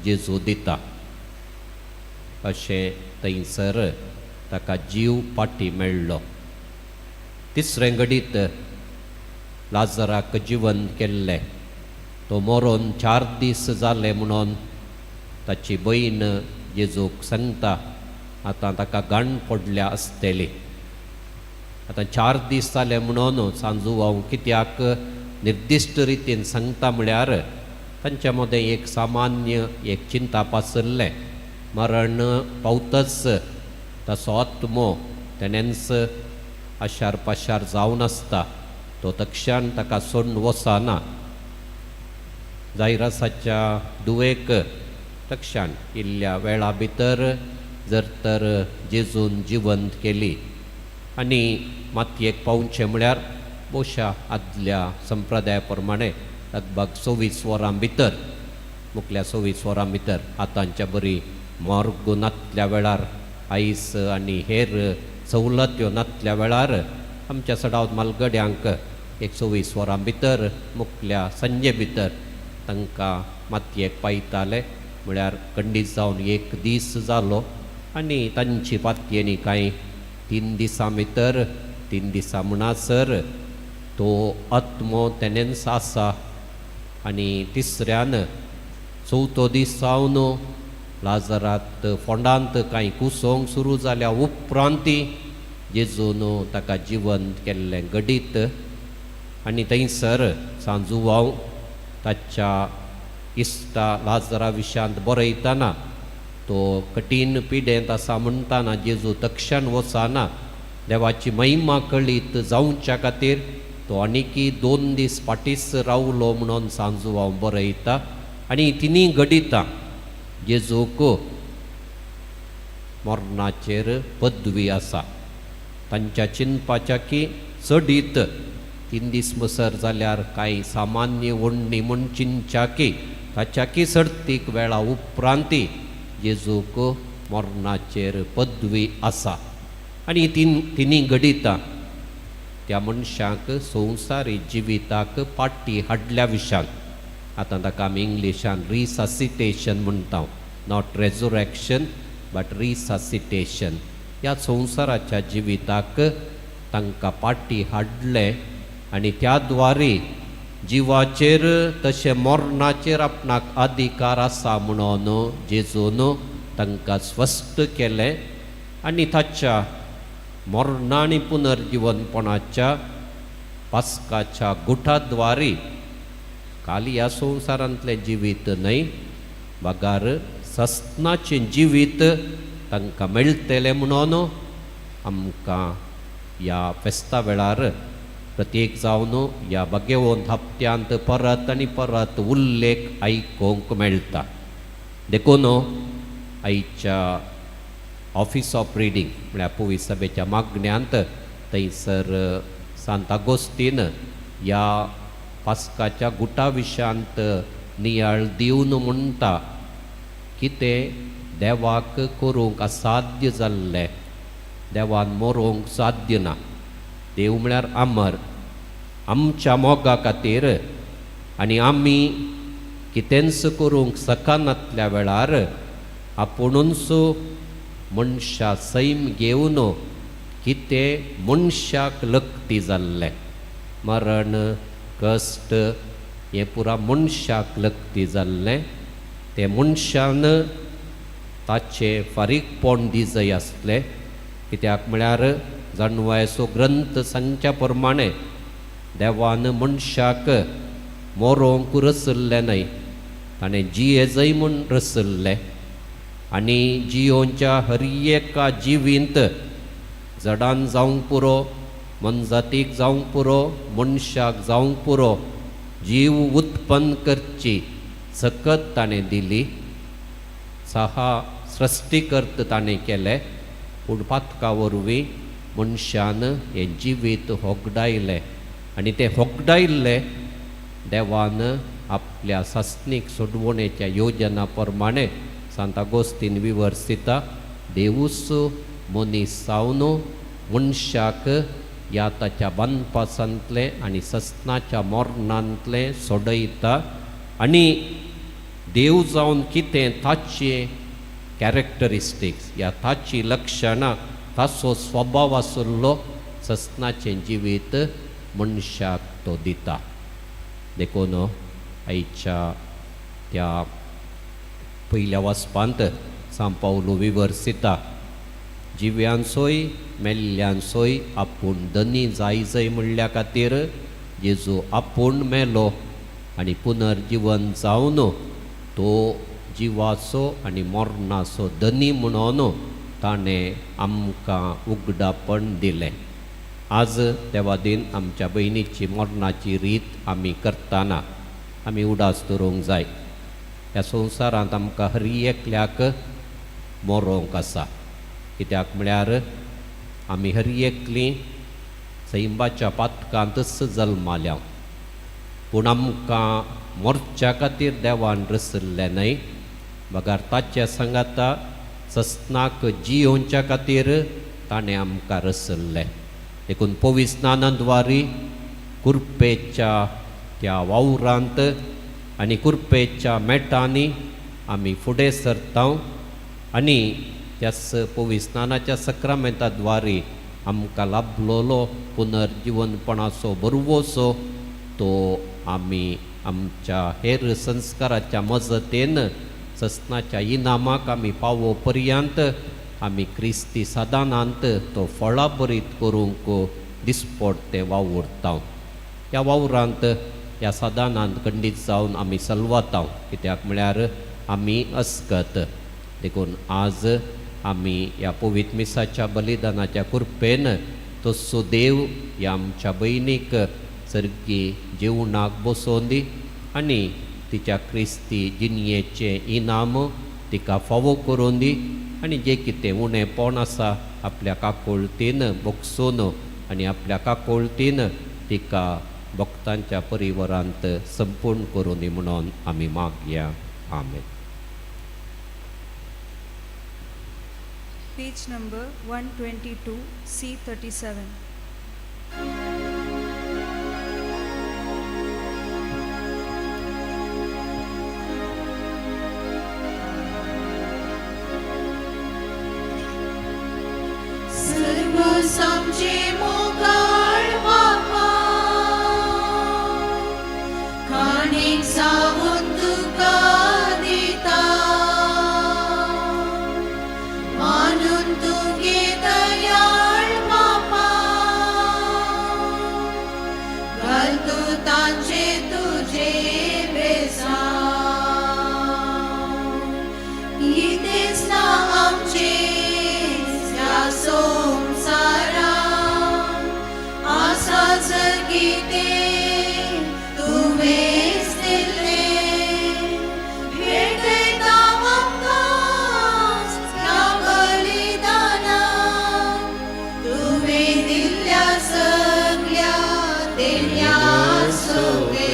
जेजू दिता. अशें थंयसर ताका जीव पाटी मेळ्ळो. तिसरें घडीत लाजराक जिवंत केल्लें. तो मरोन 4 दीस जाले म्हणून ताची भयण जेजूक सांगता आतां ताका गाण पडल्या आसतली. आतां 4 दीस जाले म्हणून सांजू हांव कित्याक निर्दिश्ट रितीन सांगता म्हळ्यार तांच्या मदें एक सामान्य एक चिंता पासल्लें. मरण पावतच ताचो आत्मो तेणेंच आशार पाशार जावन आसता, तो तक्षण ताका सोडून वचना. जायरासाच्या दुवेक तक्षण इल्ल्या वेळा भितर जर तर जेजून जिवंत केली आनी मातयेक पावचें म्हळ्यार बोशा आदल्या संप्रदाया प्रमाणे लगभग 24 वरां भितर, मुखल्या 24 वरां भितर आतांच्या बरी मॉर्ग नातल्या वेळार आयस आनी हेर सवलत्यो नातल्या वेळार आमच्या सडावत मालगड्यांक एक 24 वरां भितर मुखल्या सांजे भितर तांकां मातयेक पायताले. म्हळ्यार खंडीत जावन 1 दीस जालो आनी तांची पातयेनी कांय 3 दिसां भितर, 3 दिसां म्हणसर तो आत्मो तेणेंच आसा. आनी तिसऱ्यान चवथो दीस जावन लाजरात फोंडांत कांय कुसोवंक सुरू जाल्या उपरांती जेजून ताका जिवंत केल्लें घडीत. आनी थंयसर सांजुवांव ताच्या इश्टा लाजरा विशयांत बरयतना तो कठीण पिडेंत आसा म्हणटाना जेजू तक्षण वचना, देवाची महिमा कळीत जावच्या खातीर तो आनीकी 2 दीस फाटीच रावलो म्हणून सांजुवांव बरयता. आनी तिनी घडितां जेजूक मरणाचेर पदवी आसा. तांच्या चिंतपाच्या की चडीत 3 दीस मसर जाल्यार कांय सामान्य ओडणी म्हूण चिंतच्या की ताच्या की सडतीक वेळा उपरांती जेजूक मरणाचेर पदवी आसा. आनी तिनी घडितां त्या मनशाक संवसारी जिविताक पाटी हाडल्या विशान, आतां ताका आमी इंग्लिशान रिससिटेशन म्हणटा, not resurrection but resuscitation. ह्या संवसाराच्या जिविताक तांकां पाटी हाडलें आनी त्या द्वारे जिवाचेर तशें मरणाचेर आपणाक अधिकार आसा म्हणून जेजून तांकां स्वस्थ केलें आनी ताच्या मरणा आनी पुनर्जिवनपणाच्या पास्काच्या गुठाद्वारे खाली ह्या संवसारांतलें जिवीत न्हय बगार सस्नाचें जिवीत तांकां मेळटलें म्हणून आमकां ह्या फेस्ता वेळार प्रत्येक जावन ह्या भगेवंत हप्त्यांत परत आनी परत उल्लेख आयकूंक मेळटा. देखून आयच्या ऑफिस ऑफ रिडींग म्हळ्यार पुवी सभेच्या मागण्यांत थंयसर सांत आगोस्तीन ह्या पास्काच्या गुटा विशयांत नियाळ दिवन म्हणटा कितें देवाक करूंक असाध्य जाल्लें, देवान मरोवंक साध्य ना. देव म्हळ्यार अमर, आमच्या मोगा खातीर आनी आमी कितेंच करूंक शकनातल्या वेळार आपुणूच मनशा सैम घेवन कितें मनशाक लकती जाल्लें, मरण कश्ट हें पुरा मनशाक लकती जाल्लें, तें मनशान ताचें फारीकपण दिजय आसलें. कित्याक म्हळ्यार जाणवायचो ग्रंथ सांगच्या प्रमाणे देवान मनशाक मरोंक रचल्लें न्हय, ताणें जियेजय म्हूण रचल्लें आनी जियोंच्या हर एका जिवींत जडान जावंक पुरो, मनजातीक जावंक पुरो, मनशाक जावंक पुरो, जीव उत्पन्न करची सकत ताणें दिली. सहा सृश्टीकर्त ताणें केलें, पूण पातका वरवीं मनशान हें जिवीत होगडायलें आनी तें होगडायल्लें देवान आपल्या सासणीक सोडवणेच्या योजना प्रमाणे सांत आगोस्तीन विवर्सिता देवूच मनीस जावन मनशाक ह्या ताच्या बांदपासांतलें आनी सस्नाच्या मरणांतलें सोडयता आनी देव जावन कितें ताचें कॅरेक्टरिस्टिक्स ह्या ताची लक्षणां ताचो स्वभाव आशिल्लो सस्नाचें जिवीत मनशाक तो दिता. देखून आयच्या त्या पयल्या वाचपांत सांत पावलू विवर्सिता जिव्यांचोय मेल्ल्यांचोय आपूण धनी जायजय म्हणल्या खातीर जेजू आपूण मेलो आनी पुनर्जिवन जावन तो जिवाचो आनी मरणाचो धनी म्हणून ताणें आमकां उगडापण दिलें. आज देवा दीन आमच्या भयणीची मरणाची रीत आमी करतना आमी उडास दवरूंक जाय. ह्या संवसारांत आमकां हर एकल्याक मरोंक आसा, कित्याक म्हळ्यार आमी हर एकलीं सैंबाच्या पातकांतच जल्माल्या, पूण आमकां मोर्च्या खातीर देवान रचल्लें न्हय, बगर ताच्या सांगाता सस्नाक जियोवच्या खातीर ताणें आमकां रचल्लें. देखून पवित्र स्नानाद्वारी कुर्पेच्या त्या वावरांत आनी कुर्पेच्या मेटांनी आमी फुडें सरता आनी त्याच पवित्र स्नानाच्या सक्रामेंताद्वारे आमकां लाभलेलो पुनर्जिवनपणाचो बरवसो तो आमी आमच्या हेर संस्काराच्या मजतेन सस्नाच्या इनामाक आमी पावो पर्यंत आमी क्रिस्ती सादानांत तो फळाभरीत करूंक दिसपडटे वावुरता. ह्या वावरांत ह्या सादानांत खंडीत जावन आमी सलवाता, कित्याक म्हळ्यार आमी अस्कत. देखून आज आमी ह्या पवित्र मिसाच्या बलिदानाच्या कृपेन तसो देव ह्या आमच्या भयणीक सर्गी जेवणाक बसोवन दी आनी तिच्या क्रिस्ती जिणयेचें इनाम तिका फावो करून दी आनी जें कितें उणेपण आसा आपल्या काकुळतीन बोगसून आनी आपल्या काकुळतीन तिका भक्तांच्या परिवारांत संपूर्ण करून दी म्हणून आमी मागया. आमेन. Page number 122, C37. सर्व सामचे मोगाळ बापा काणीक सावन तुका दिता मानून तुगे दयाळ बापा घाल तूं तांचे तुजे बेसांव कितेंच ना आमचें ह्या संवसारांत आसा जर कितें तुवेंच दिल्लें भेटयता आमकां ह्या बलिदानाक तुवें दिल्ल्या सगल्या देण्या सोबे.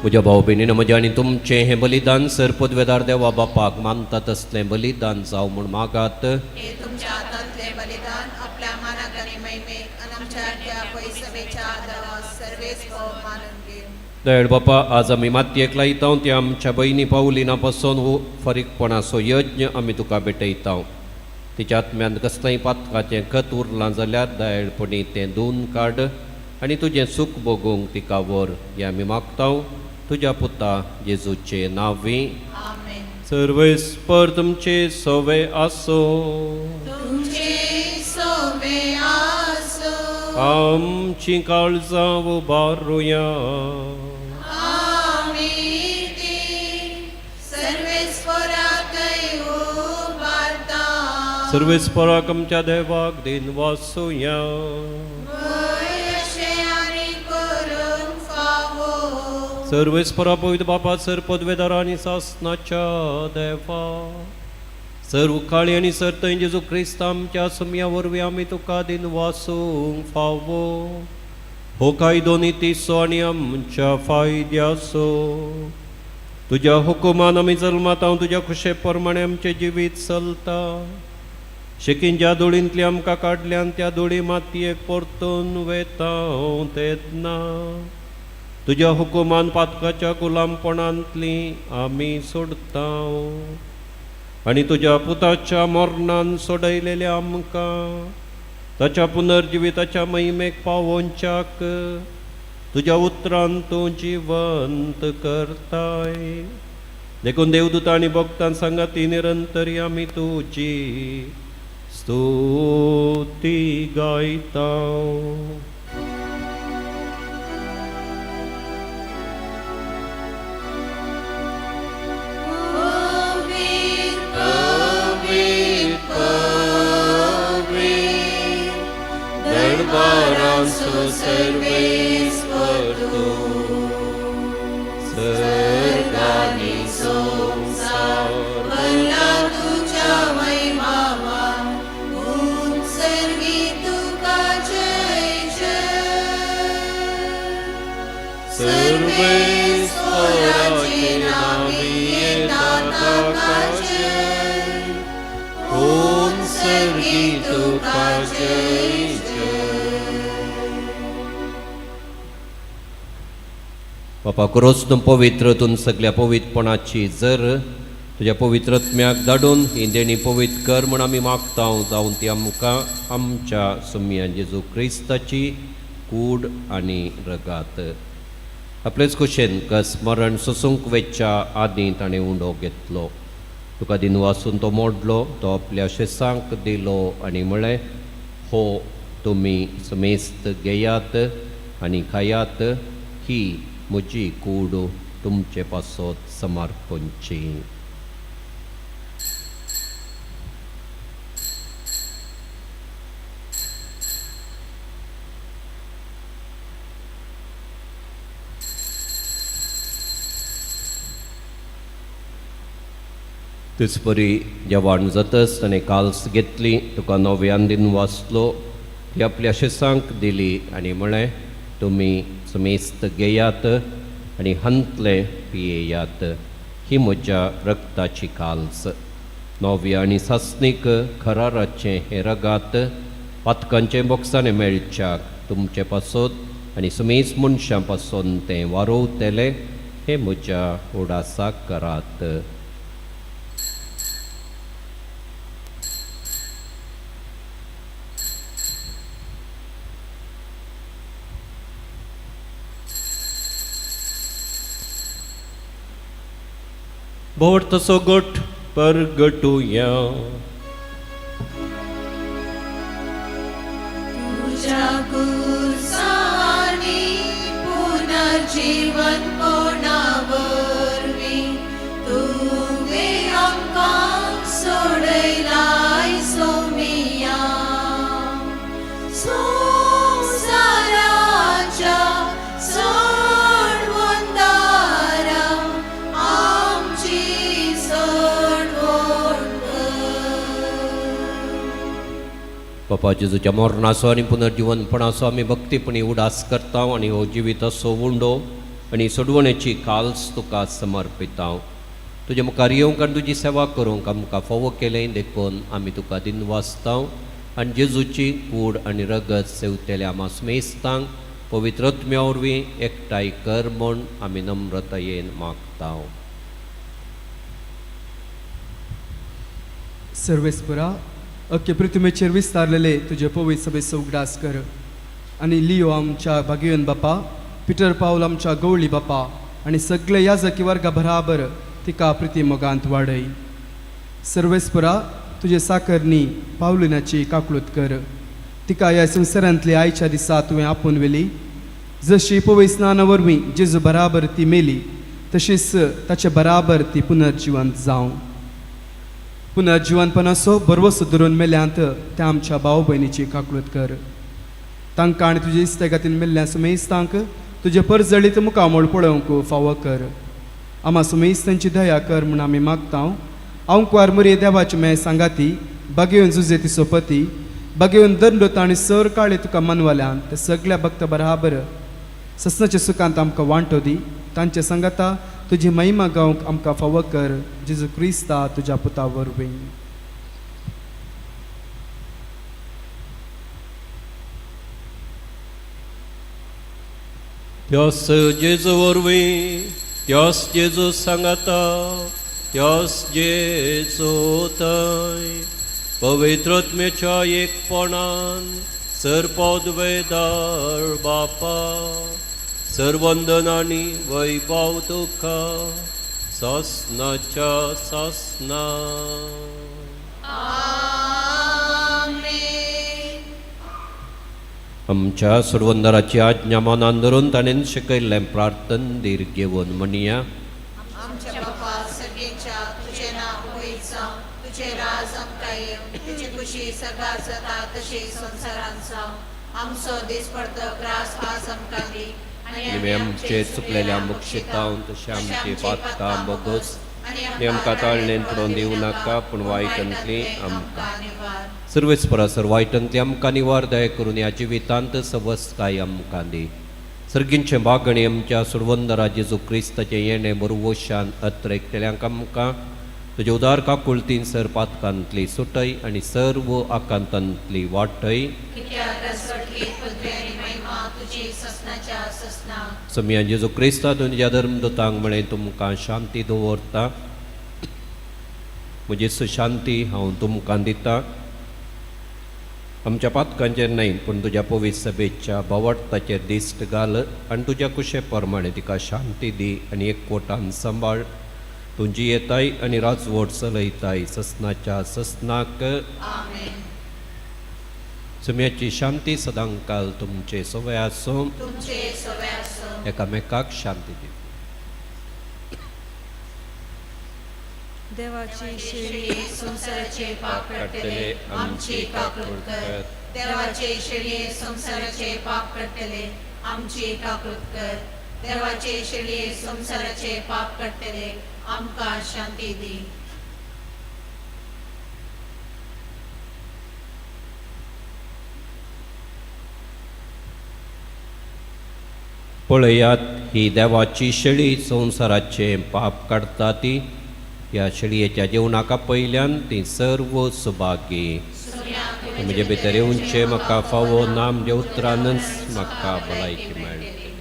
म्हज्या भाव भयणीन, म्हजें आनी तुमचें हें बलिदान सर पदवेदार देवा बापाक मानता तसलें बलिदान जावं म्हूण मागात. हे तुमच्या हातांतले बलिदान आपल्या मानाक आनी महिमेक आनी आमच्या त्या पयसवेच्या आदाराक सर्वेस मानून घेवन. दयाळ बापा, आज आमी मातयेक लायता ते आमच्या भयणी पावलिना पासून हो फारीकपणाचो यज्ञ आमी तुका भेटयता. तिच्या आत्म्यान कसलेंय पातकाचें खत उरलां जाल्यार दयाळपणी तें धुवन काड आनी तुजें सूख भोगूंक तिका व्हर, हें आमी मागता तुज्या पुता जेजूचे नांवी. आमेन. सर्वेस्पर तुमचे सवे आसो. तुमचे सोबे आसो. आमची काळजां उबारुया. आमी ती सर्वेस्पराकय उबारता. सर्वेस्पराक आमच्या देवाक दिन वासुया. वय अशें आनी करूंक फावो. सर्वेस्परा, पवित्र बापा, सर पदवेदार आनी सासनाच्या देवा, सर्व काळी आनी सर्तय जेजू क्रिस्त आमच्या सुमया वरवीं आमी तुका दिन वासूंक फावो. हो कायदो नितीचो आनी आमच्या फायद्याचो. तुज्या हुकुमान आमी जल्मात हांव तुज्या खुशे प्रमाणे आमचें जिवीत चलता. शेकीन ज्या धुळींतली आमकां काडल्यान त्या धुळी मातयेक परतून वेता तेन्ना तुज्या हुकुमान पातकाच्या गुलामपणांतली आमी सोडता आनी तुज्या पुताच्या मरणान सोडयलेल्या आमकां ताच्या पुनर्जिविताच्या महिमेक पावोवच्याक तुज्या उतरान तूं जिवंत करताय. देखून देवदूत आनी भक्तान सांगाती निरंतरी आमी तुजी स्तुती गायता. पवीत पवीत पवीत दरबारांचो सर्वेस्पर तूं, सर्गांनी संवसार भरला तुज्या महिमावान. उत्सर्गी तुका जय जय. सर्वेस्पराचे नावी येता ताका जय, उत्सर्गी तुका जय जय. बापा, क्रोस तूं पवित्र, तूं सगल्या पवित्रपणाची जर तुज्या पवित्रत्म्याक धाडून ही देणी पवित्र कर म्हूण आमी मागता, जावन ती आमकां आमच्या सुमया जेजू क्रिस्ताची कूड आनी रगात. आपलेच खुशेन कस मरण सोसूंक वेच्या आदीं ताणें उंडो घेतलो, तुका दिन वासून तो मोडलो, तो आपल्या शेसांक दिलो आनी म्हळें, हो तुमी समेस्त घेयात आनी खायात, ही म्हजी कूड तुमचे पासत समर्पणची. तेच परी जेवण जातच ताणें काल्स घेतली, तुका नव्यान दिन वाचलो, ती आपल्या शेसांक दिली आनी म्हळें, तुमी समेस्त घेयात आनी हांतलें पियेयात, ही म्हज्या रक्ताची काल्स. नव्या आनी सासणीक खराराचें हें रगात पातकांचें बोगसाणें मेळच्याक तुमचे पासत आनी सुमेज मनशां पासून तें वारोवतलें हें म्हज्या उडासाक करात. भोवतसो गोठ परगटुया. तुझ्या गुरसानी पुनर्जीवन कोणावरवी तुवें आमकां सोडयलाय सोमिया. संवसाराच्या सोडवणदारा आमची सोडवण कर. बापा जेजूच्या मरणाचो आनी पुनर्जिवनपणाचो आमी भक्तीपणी उडास करता आनी हो जिविताचो उंडो आनी सोडवणेची काल्स तुका समर्पिता. तुजे मुखार येवंक आनी तुजी सेवा करूंक आमकां फावो केलें देखून आमी तुका दिनवासता आनी जेजूची कूड आनी रगत सेवतेल्या आमा स्मेस्तांक पवित्र आत्म्या वरवीं एकठांय कर म्हूण आमी नम्रतायेन मागता. सर्वेस्परा अख्खे पृथ्वीचेर विस्तारलेले तुजे पवित्र सभेचो उगडास कर आनी लियो आमच्या भागेवन बापा, पिटर पावल आमच्या गवळी बापा आनी सगळे याजकी वर्गा बराबर तिका प्रिती मोगांत वाडय. सर्वेस्परा तुजे साकरनी पावलिनाची काकळूत कर. तिका ह्या संवसारांतली आयच्या दिसा तुवें आपोवन व्हेली. जशी पवित्र स्नाना वरवीं जेजू बराबर ती मेली तशीच ताचे बराबर ती पुनर्जिवंत जावं. पुनर्जिवंतपणाचो भरवसो धरून मेल्यांत त्या आमच्या भाव भयणीची काकळूत कर. तांकां आनी तुजे इस्तेगातीन मेल्ल्या सुमेस्तांक तुजे परजळीत मुखामळ पळोवंक फावो कर. आमा सुमेस्तांची दया कर म्हूण आमी मागता. हांव कुवार मुरे देवाचे मे सांगाती बागेवन जुजे ती सोपती बागेवन दंडोत आनी सर काळे तुका मनवाल्यान ते सगळ्या भक्त बराबर ससनाच्या सुखांत आमकां वांटो दी. तांचे सांगाता तुजी महिमा गावंक आमकां फावो कर. जेजू क्रिस्ता तुज्या पुता वरवीं. त्यास जेजू वरवीं, त्यास जेजू सांगाता, त्यास जेजू थंय पवित्र आत्म्याच्या एकपणान सरपदवेदार बापा सर्वंदन आनी वैभव तुका सासनाच्या सासना. आमच्या सुरवंदराची आज्ञा मनान धरून ताणें शिकयल्लें प्रार्थन धीर घेवन म्हणया. आमच्या बापा सगळेच्या तुझे नांव पवित्र जावं, तुझे राज आमकां येवं, तुजी खुशी सगळ्या जाता तशी संवसारांत जावं. आमचो दिसपडतो ग्रास आज आमकां दी आनी आमचे चुकलेल्या मुक्षितावन तशें आमची पातकां बोगस आनी आमकां ताळणेन पडोवन दिवं नाका पूण वायटांतली आमकां सर्वेस्परा सर वायटांतली आमकां निवार दया करून ह्या जिवितांत सवस्काय आमकां दी. सर्गींचें बागणी आमच्या सुरवंदरा जेजू क्रिस्ताचें येणें बरवशान अत्रेकतल्यांक आमकां तुजे उदार काकुळतीन सर पातकांतली सुटय आनी सर्व आकांतांतली वाटय. समिया जेजू क्रिस्ता तुज्या धर्मदूतांक म्हळें तुमकां शांती दवरता, म्हजी सुशांती हांव तुमकां दिता. आमच्या पातकांचेर न्हय पूण तुज्या पवित्र सभेच्या भावार्थाचेर दिश्ट घाल आनी तुज्या कुशे प्रमाणे तिका शांती दी आनी एकवटान सांबाळ. तुजी येताय आनी राजवट चलयताय ससनाच्या ससनाक. सुम्याची शांती सदांकाल तुमचे सवय आसूं. एकामेकाक शांती दी. देवाची शेळी संवसाराचे पाप काडटले आमची काकूट कर. देवाचे शेळये संवसाराचे पाप काडटले आमची काकूट कर. देवाचे शेळये संवसाराचे पाप काडटले आमकां शांती दी. पळयात ही देवाची शेळी संवसाराचे पाप काडटा ती. ह्या शेळयेच्या जेवणाक आपयल्यान तीं सर्व सुभागी. म्हजे भितर येवचें म्हाका फावो ना, म्हज्या उतरानच म्हाका भलायकी मेळटली.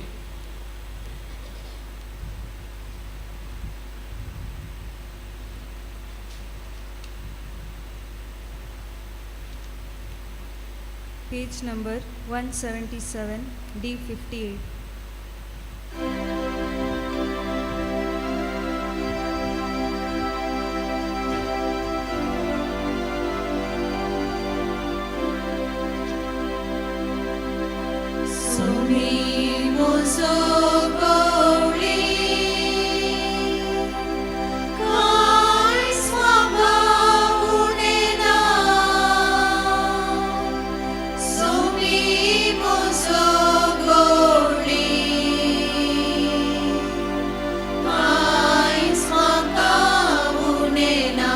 Page number 177, D58. सुमी म्हजो गवळी कांयच म्हाका उणें ना, सुमी म्हजो गवळी कांयच म्हाका उणें ना,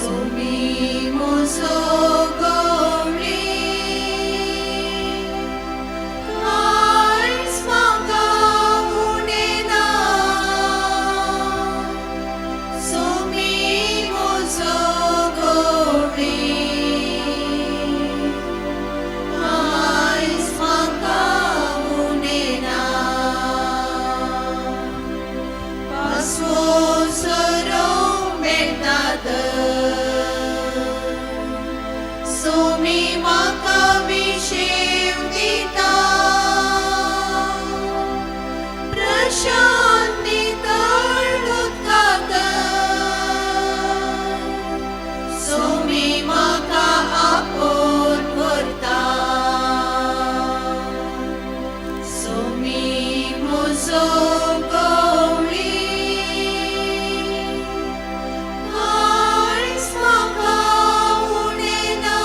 सुमी म्हजो गवळी कांयच म्हाका उणें ना, सुमी म्हजो गवळी कांयच म्हाका उणें ना. पासवो सोरो मेळटा तर सुमी म्हाका विशेव दिता, प्रशांत नितळ उदकांत सुमी म्हाका आपोवन व्हरता, सुमी म्हजो गवळी कांयच म्हाका उणें ना,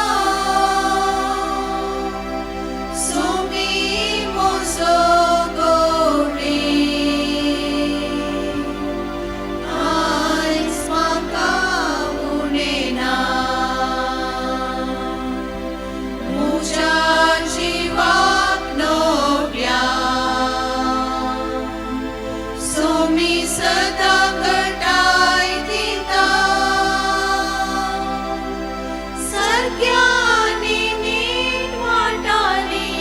सुमी म्हजो गवळी कांयच म्हाका उणें ना. म्हज्या जिवाक नव्या सुमी सदां घटाय दिता, सारक्यांनी नीट वाटांनी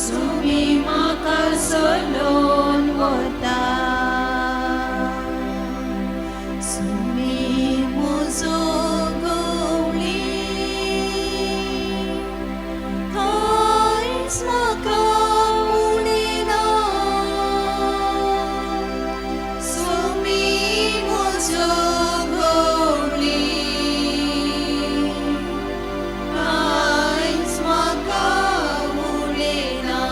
सुमी म्हाका चलोवन वता, सुमी म्हजो गवळी कांयच म्हाका उणें ना, सुमी म्हजो गवळी कांयच म्हाका उणें ना.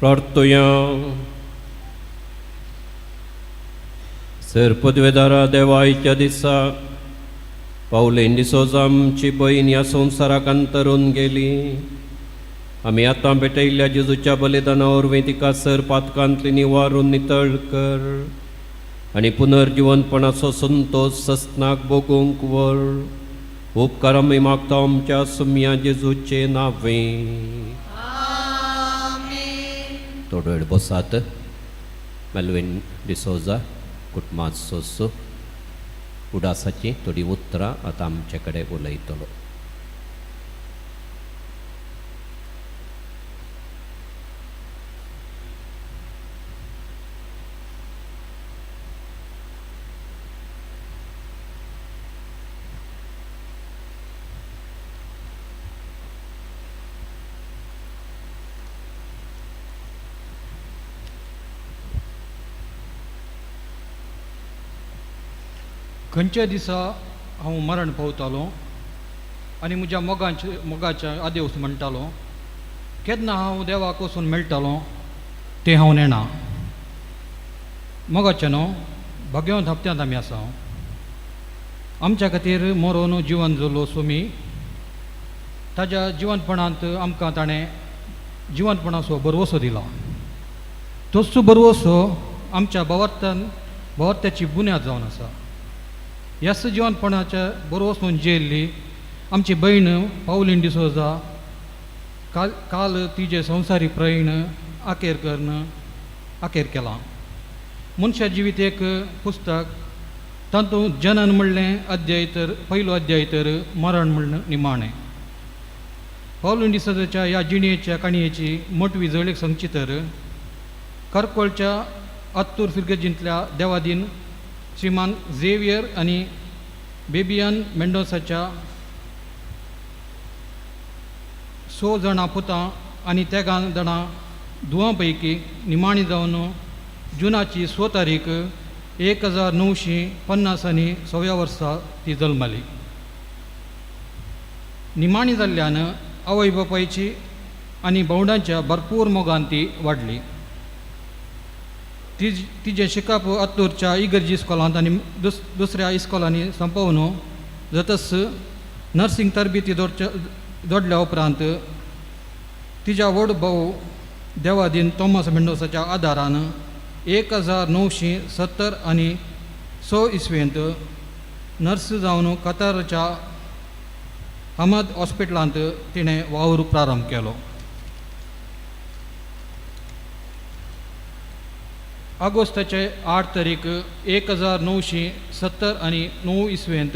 प्रार्थुया. सर पदवेदारा देवायच्या दिसा पावलेन डिसोजा आमची भयण ह्या संवसाराक अंतरून गेली. आमी आतां भेटयल्ल्या जेजूच्या बलिदाना वरवीं तिका सर पातकांतली निवारून नितळ कर आनी पुनर्जिवनपणाचो संतोश सस्नाक भोगूंक व्हर. उपकार आमी मागता आमच्या सुम्या जेजूचे नांवे. थोडो वेळ बसात. मेलवीन डिसोजा कुटुंबात सोसो उडासाची थोडी उतरां आतां आमचे कडेन उलयतलो. खंयच्या दिसा हांव मरण पावतालो आनी म्हज्या मोगाच्या आदेवस म्हणटालो, केन्ना हांव देवाक वचून मेळटालो तें हांव नेणा. मोगाचें न्हू भाग्यवंत हप्त्यांत आमी आसा. आमच्या खातीर मरोन जिवन जल्लो सोमी ताज्या जिवनपणांत आमकां ताणें जिवनपणाचो बरवसो दिला. तोच बरवसो आमच्या भावार्थ्याची बुन्याद जावन आसा. ह्याच जिवनपणाच्या बरवसून जियेल्ली आमची भयण पावलीन डिसोजा काल काल तिजें संवसारी प्रयण आखेर करून आखेर केलां. मनशा जिवीत एक पुस्तक तातूंत जनन म्हणलें अध्याय तर पयलो अध्याय तर मरण म्हणलें निमाणें. पावलीन डिसोजाच्या ह्या जिणेच्या काणयेची मोटवी जळीक सांगची तर करकोळच्या अत्तूर फिर्गजींतल्या देवादीन श्रीमान झेवियर आनी बेबियन मेंडोसाच्या 6 जाणां पुतां आनी 13 जाणां धुवां पैकी निमाणी जावन जुनाची 6 तारीख 1950 आनी 6व्या वर्सा ती जल्मली. निमाणी जाल्ल्यान आवय बापायची आनी भावंडांच्या भरपूर मोगान ती वाडली. तिजें शिकप अत्तूरच्या इगर्जी इस्कॉलांत आनी दुसऱ्या इस्कॉलांनी सोंपोवन जातच नर्सिंग तरबेती जोडल्या उपरांत तिज्या व्हड भाव देवादीन तॉमस मेंडोसाच्या आदारान 1970 आनी 6 इस्वेंत नर्स जावन कतारच्या अहमद हॉस्पिटलांत तिणें वावर प्रारंभ केलो. ऑगस्टाचे 8 तारीख 1970 आनी 9 इस्वेंत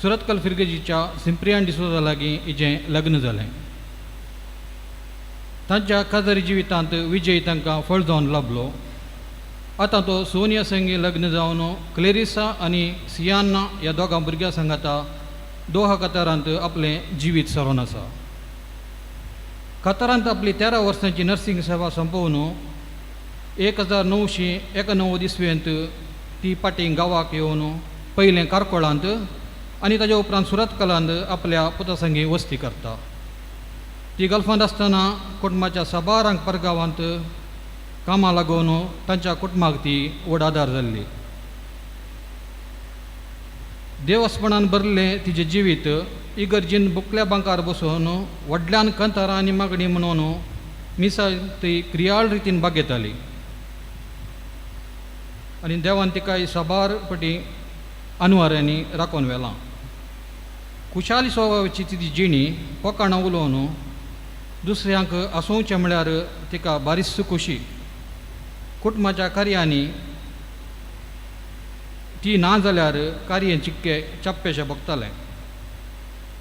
सुरतकल फिर्गजीच्या सिम्प्रियान डिसोजा लागीं हिजें लग्न जालें. तांच्या काजारी जिवितांत विजय तांकां फळ जावन लाबलो. आतां तो सोनिया संगी लग्न जावन क्लेरिसा आनी सियान्ना ह्या दोगां भुरग्यां सांगाता दोहा कतारांत आपलें जिवीत सरोन आसा. कतारांत आपली 13 वर्सांची नर्सिंग सेवा सोंपोवन 1991 इस्वेंत ती पाटीं गांवाक येवन पयलें कारकोळांत आनी ताज्या उपरांत सुरतकलांत आपल्या पुता संगी वस्ती करता. ती गल्फांत आसतना कुटुंबाच्या साबारांक परगांवांत कामां लागून तांच्या कुटुंबाक ती व्हड आदार जाल्ली. देवस्पणान भरलें तिजें जिवीत इगर्जीन बुकल्या बांकार बसून व्हडल्यान कंतारां आनी मागणी म्हणून मिसा ती क्रियाळ रितीन बागयताली आनी देवान तिका साबार पटी अनवाऱ्यांनी राखून व्हेलां. खुशाली स्वभावाची तिजी जिणी फकाणां उलोवन दुसऱ्यांक आसोवचें म्हळ्यार तिका बारीस खोशी. कुटुंबाच्या कार्यांनी ती ना जाल्यार कार्य चिक्के चप्पेशें भोगतालें.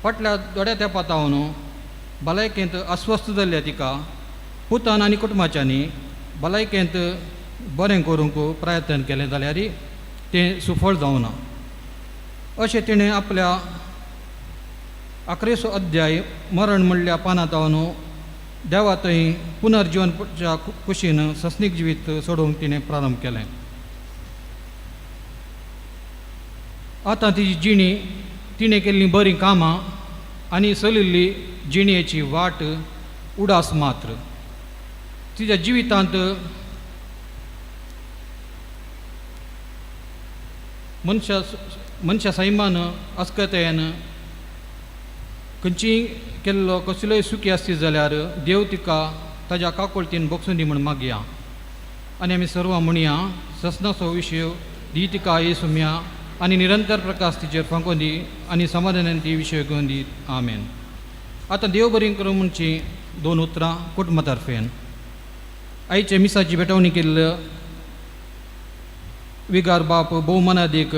फाटल्या थोड्या तेंपा तावन भलायकेंत अस्वस्थ जाल्ल्या तिका पुतान आनी कुटुंबाच्यांनी भलायकेंत बरें करूंक प्रयत्न केलें जाल्यार तें सुफळ जावना. अशें तिणें आपल्या 11 अध्याय मरण म्हणल्या पानां तावन देवा थंय पुनर्जिवनच्या कुशीन सस्नीक जिवीत सोडोवंक तिणें प्रारंभ केलें. आतां तिजी जिणी तिणें केल्लीं बरीं कामां आनी चलिल्ली जिणेची वाट उडास मात्र. तिज्या जिवितांत मनशा सैमान अस्कतायेन खंयचीय केल्लो कसलोय सुखी आसती जाल्यार देव तिका ताज्या काकुळतीन बक्षून दी म्हूण मागया. आनी आमी सर्वां म्हणया, ससनाचो विशय दी तिका ये सुम्या आनी निरंतर प्रकाश तिचेर फांकोन दी आनी समाधानान ती विशय घेवन दी. आमेन. आतां देव बरी करूं म्हणची दोन उतरां कुटुंबा तर्फेन. आयचे मिसाची भेटवणी केल्ल विगार बाप भोवमानादीक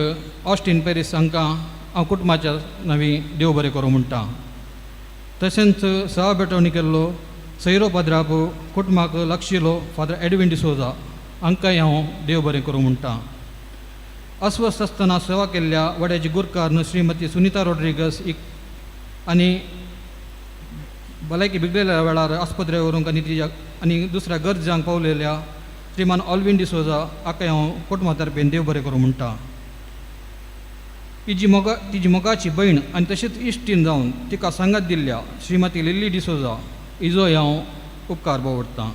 ऑस्टीन पेरीस हांकां हांव कुटुंबाच्या नवी देव बरें करूं म्हणटा. तशेंच सहा भेटवणी केल्लो सैरो पाद्राप कुटुंबाक लागशिलो फादर एडविन डिसोजा हांकांय हांव देव बरें करूं म्हणटा. अस्वस्थ आसतना सेवा केल्ल्या वड्याची गुरकार श्रीमती सुनिता रॉड्रिगस एक आनी भलायकी बिगडलेल्या वेळार आस्पत्रे व्हरूंक आनी तिज्या आनी दुसऱ्या गरजांक पावलेल्या श्रीमान ऑलविन डिसोजा हाकाय हांव कुटुंबा तर्फेन देव बरें करूं म्हणटा. तिजी मोगाची भयण आनी तशीच इश्टीन जावन तिका सांगात दिल्ल्या श्रीमती लिल्ली डिसोजा हिजोय हांव उपकार बावडटां.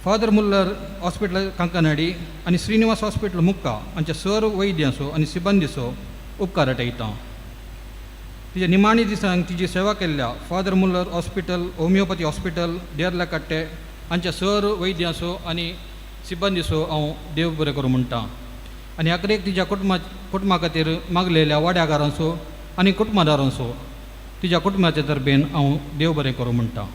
फादर मुल्लर हॉस्पिटल कांकनाडी आनी श्रीनिवास हॉस्पिटल मुक्का हांच्या सर वैद्यांचो आनी सिबंदीचो उपकार आटयता. तिच्या निमाणी दिसांक तिजी सेवा केल्ल्या father Muller hospital, homeopathy hospital, Deralakatte हांच्या सर वैद्यांचो आनी सिबंदीचो हांव देव बरें करूं म्हणटा. आनी अकरेक तिज्या कुटुंबा खातीर मागलेल्या वाड्यागारांचो आनी कुटुंबादारांचो तिज्या कुटुंबाच्या तर्फेन हांव देव बरें करूं म्हणटा.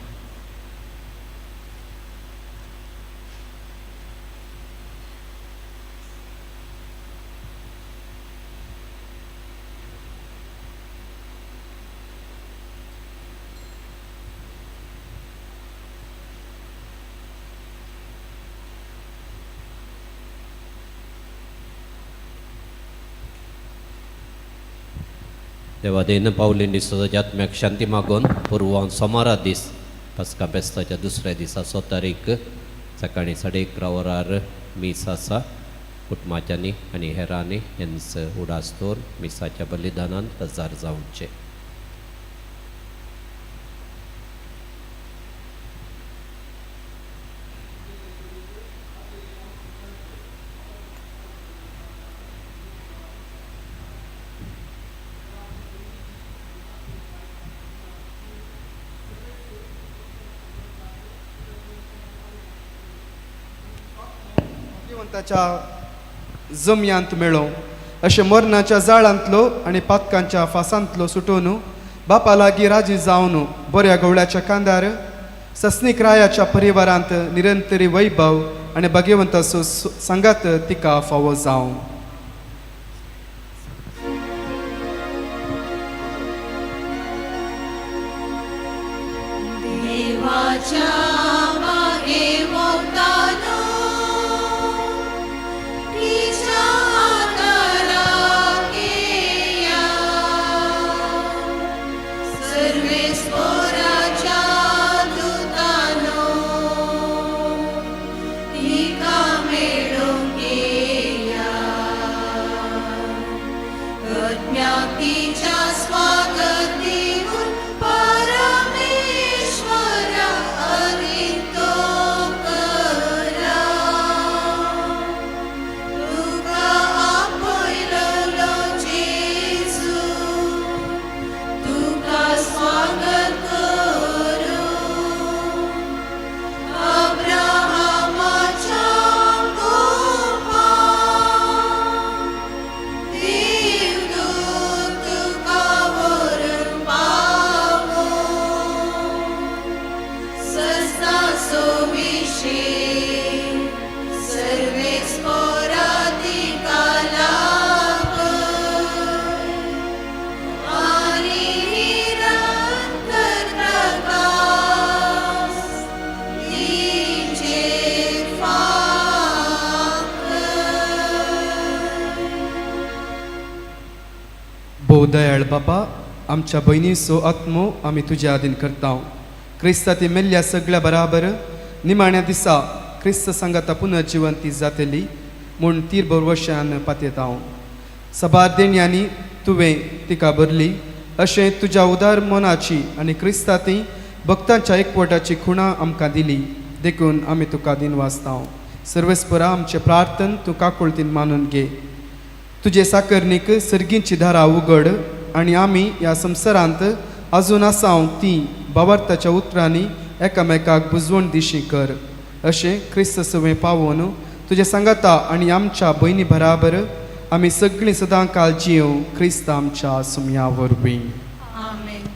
देवादेन पावलीन दिसाच्या आत्म्याक शांती मागून पुर्वान सोमारा दीस पस्का बेस्ताच्या दुसऱ्या दिसा 100 तारीख सकाळीं 11:30 वरार मीस आसा. कुटुंबाच्यांनी आनी हेरांनी हेंच उडास दवरून मिसाच्या बलिदानान हजर जावचें. जमयांत मेळो अशें मरणाच्या जाळांतलो आनी पातकांच्या फासांतलो सुटोवन बापा लागीं राजी जावन बऱ्या गवळ्याच्या कांदार सस्नीक रायाच्या परिवारांत निरंतरी वैभव आनी भाग्यवंताचो सांगात तिका फावो जावं. दयाळ बापा, आमच्या भयणीचो आत्मो आमी तुज्या आदीन करता. क्रिस्ता ती मेल्ल्या सगळ्या बराबर निमाण्या दिसा क्रिस्त सांगाता पुनर्जिवंती जातली म्हूण तीर भरवशान पातयता. सबार देण्यांनी तुवें तिका भरली अशें तुज्या उदार मनाची आनी क्रिस्ता ती भक्तांच्या एकवटाची खुणा आमकां दिली देखून आमी तुका दिन वाचता. सर्वेस्परा आमचें प्रार्थन तूं काकुळतीन मानून घे. तुजे साकरणीक सर्गींची दारां उगड आनी आमी ह्या संवसारांत अजून आसा हांव ती भावार्थाच्या उतरांनी एकामेकाक बुजवण दिशी कर. अशें क्रिस्त सवें पावोवन तुज्या सांगाता आनी आमच्या भयणी बराबर आमी सगळीं सदां काल जियों क्रिस्त आमच्या सुमया वरवीं. आमेन.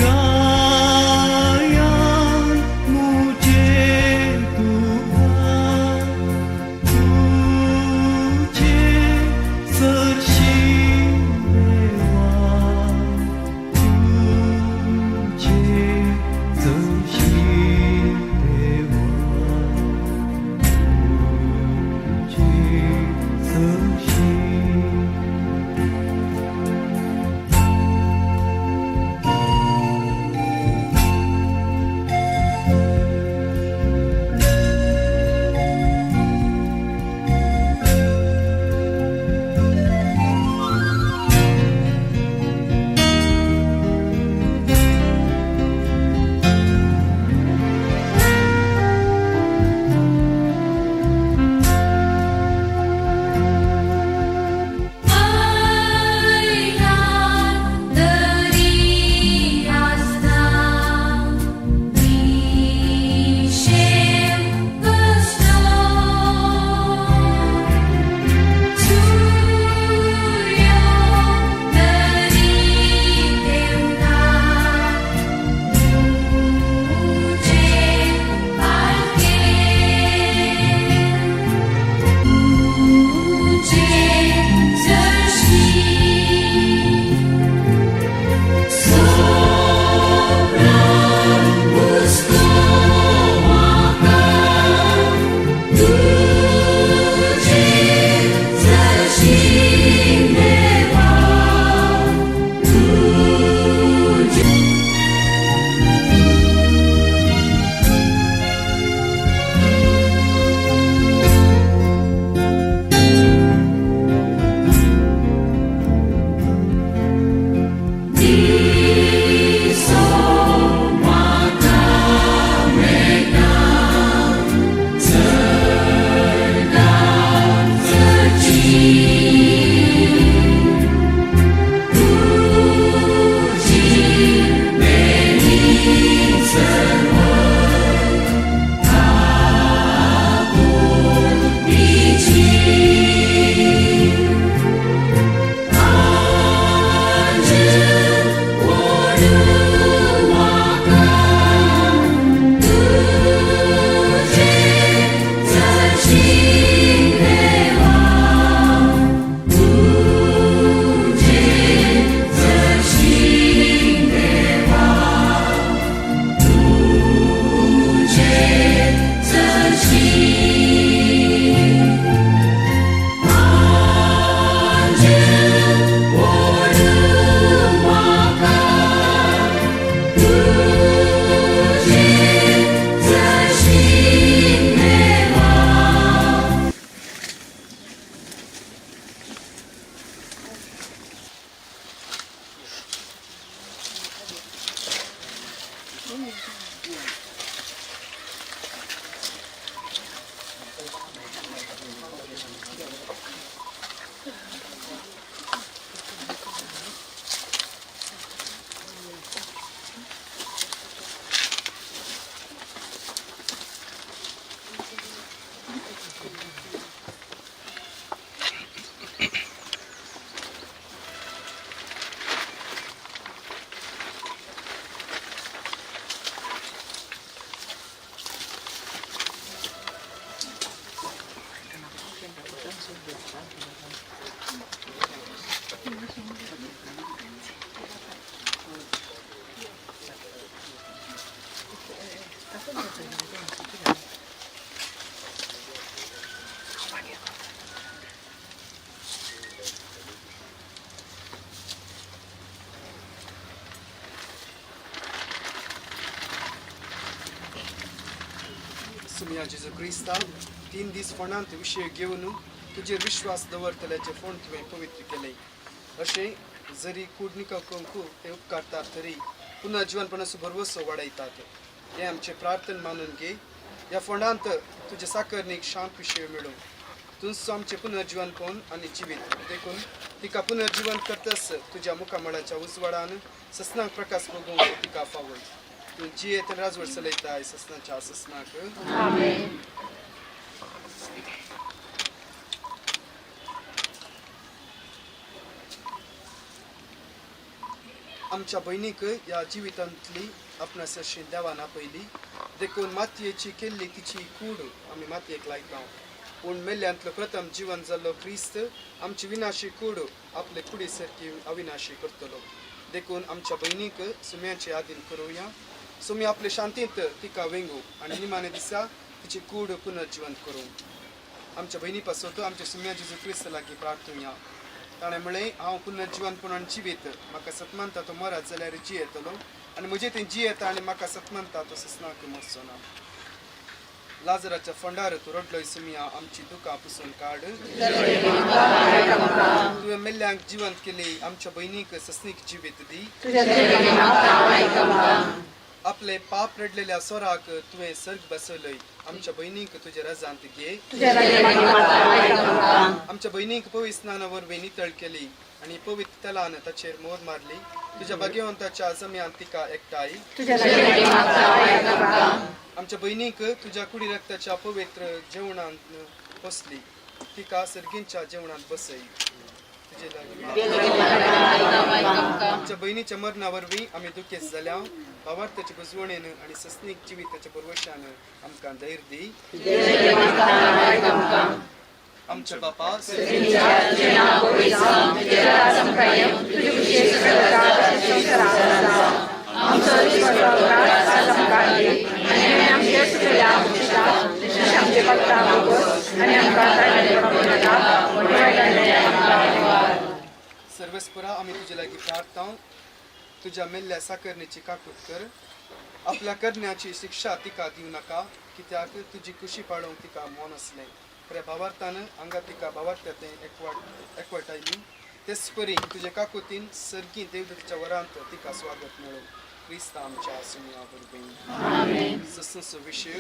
गाया मुझे तुझा। सुमया जेजू क्रिस्ता, 3 दीस फोंडांत विशय घेवन तुजेर विश्वास दवरतल्याचे फोंड तुवें पवित्र केलें. अशें जरी कूड निकूंक ते उपकारतात तरी पुनः जिवनपणाचो भरवसो वाडयतात. हें आमचें प्रार्थन मानून घे. ह्या फोंडांत तुजे साकरणीक शांत विशय मेळूं. तूंच आमचें पुनर्जिवनपण आनी जिवीत, देखून तिका पुनर्जिवन करतस तुज्या मुखामळाच्या उजवाडान ससनाक प्रकाश भोगूंक तिका फावय. तूं जियेत राजवट चलयताय ससनाच्या ससनाक. आमच्या भयणीक ह्या जिवितांतली आपणा सरशी देवान आपयली, देखून मातयेची केल्ली तिची कूड आमी मातयेक लायता. पूण मेल्ल्यांतलो प्रथम जिवन जाल्लो क्रिस्त आमची विनाशी कूड आपले कुडी सारकी अविनाशी करतलो. देखून आमच्या भयणीक सुम्याची आदीन करुया. सुमी आपले शांतींत तिका वेंगू आनी निमाणे दिसा तिची कूड पुनर्जिवंत करूं. आमच्या भयणी पासत आमच्या सुम्या जेजू क्रिस्त लागीं प्रार्थुया. ताणें म्हळें, हांव पुनर्जिवनपणान जिवीत, म्हाका सतमानता तो मरत जाल्यार जियेतलो आनी म्हजें तें जियेता आनी म्हाका सतमानता तो ससनाक मरचो ना. लाजराच्या फोंडार तूं रडलोय सुमिया, आमची दुकां पुसून काड. तुवें मेल्ल्यांक जिवंत केली, आमच्या भयणीक ससनीक जिवीत दी. आपले पाप रडलेल्या सोराक तुवें सर्ग बसयलय, आमच्या भयणीक तुज्या रजांत घे. आमच्या भयणीक पवित्र स्नाना वरवीं नितळ केली आनी पवित्र तेलान ताचेर मोर मारली. तुज्या भाग्यवंताच्या जम्यांत तिका एकठांय. आमच्या भयणीक तुज्या कुडी रक्ताच्या पवित्र जेवणांत बसली, तिका सर्गींच्या जेवणांत बसय. तुजे लागीं आमच्या भयणीच्या मरणा वरवीं आमी दुखेस्त जाल्या. भावार्थाचे बुजवणेन आनी ससनीक जिविताच्या भरवशान आमकां धैर्य दी. आमच्या बापा सर्वेस्परा, आमी तुजे लागीं प्रार्थना. तुज्या मेल्ल्या साकरणीची काकूत कर. आपल्या करण्याची शिक्षा तिका दिवं नाका, कित्याक तुजी खुशी पाळोवंक तिका मन आसलें. खऱ्या भावार्थान हांगा तिका भावार्थ्या तें एकवटायली. तेच परी तुजे काकुतीन सर्गी देवदत्तच्या वरांत तिका स्वागत मेळूं. क्रिस्त आमच्या सुमया वरवीं. ससंसो विशय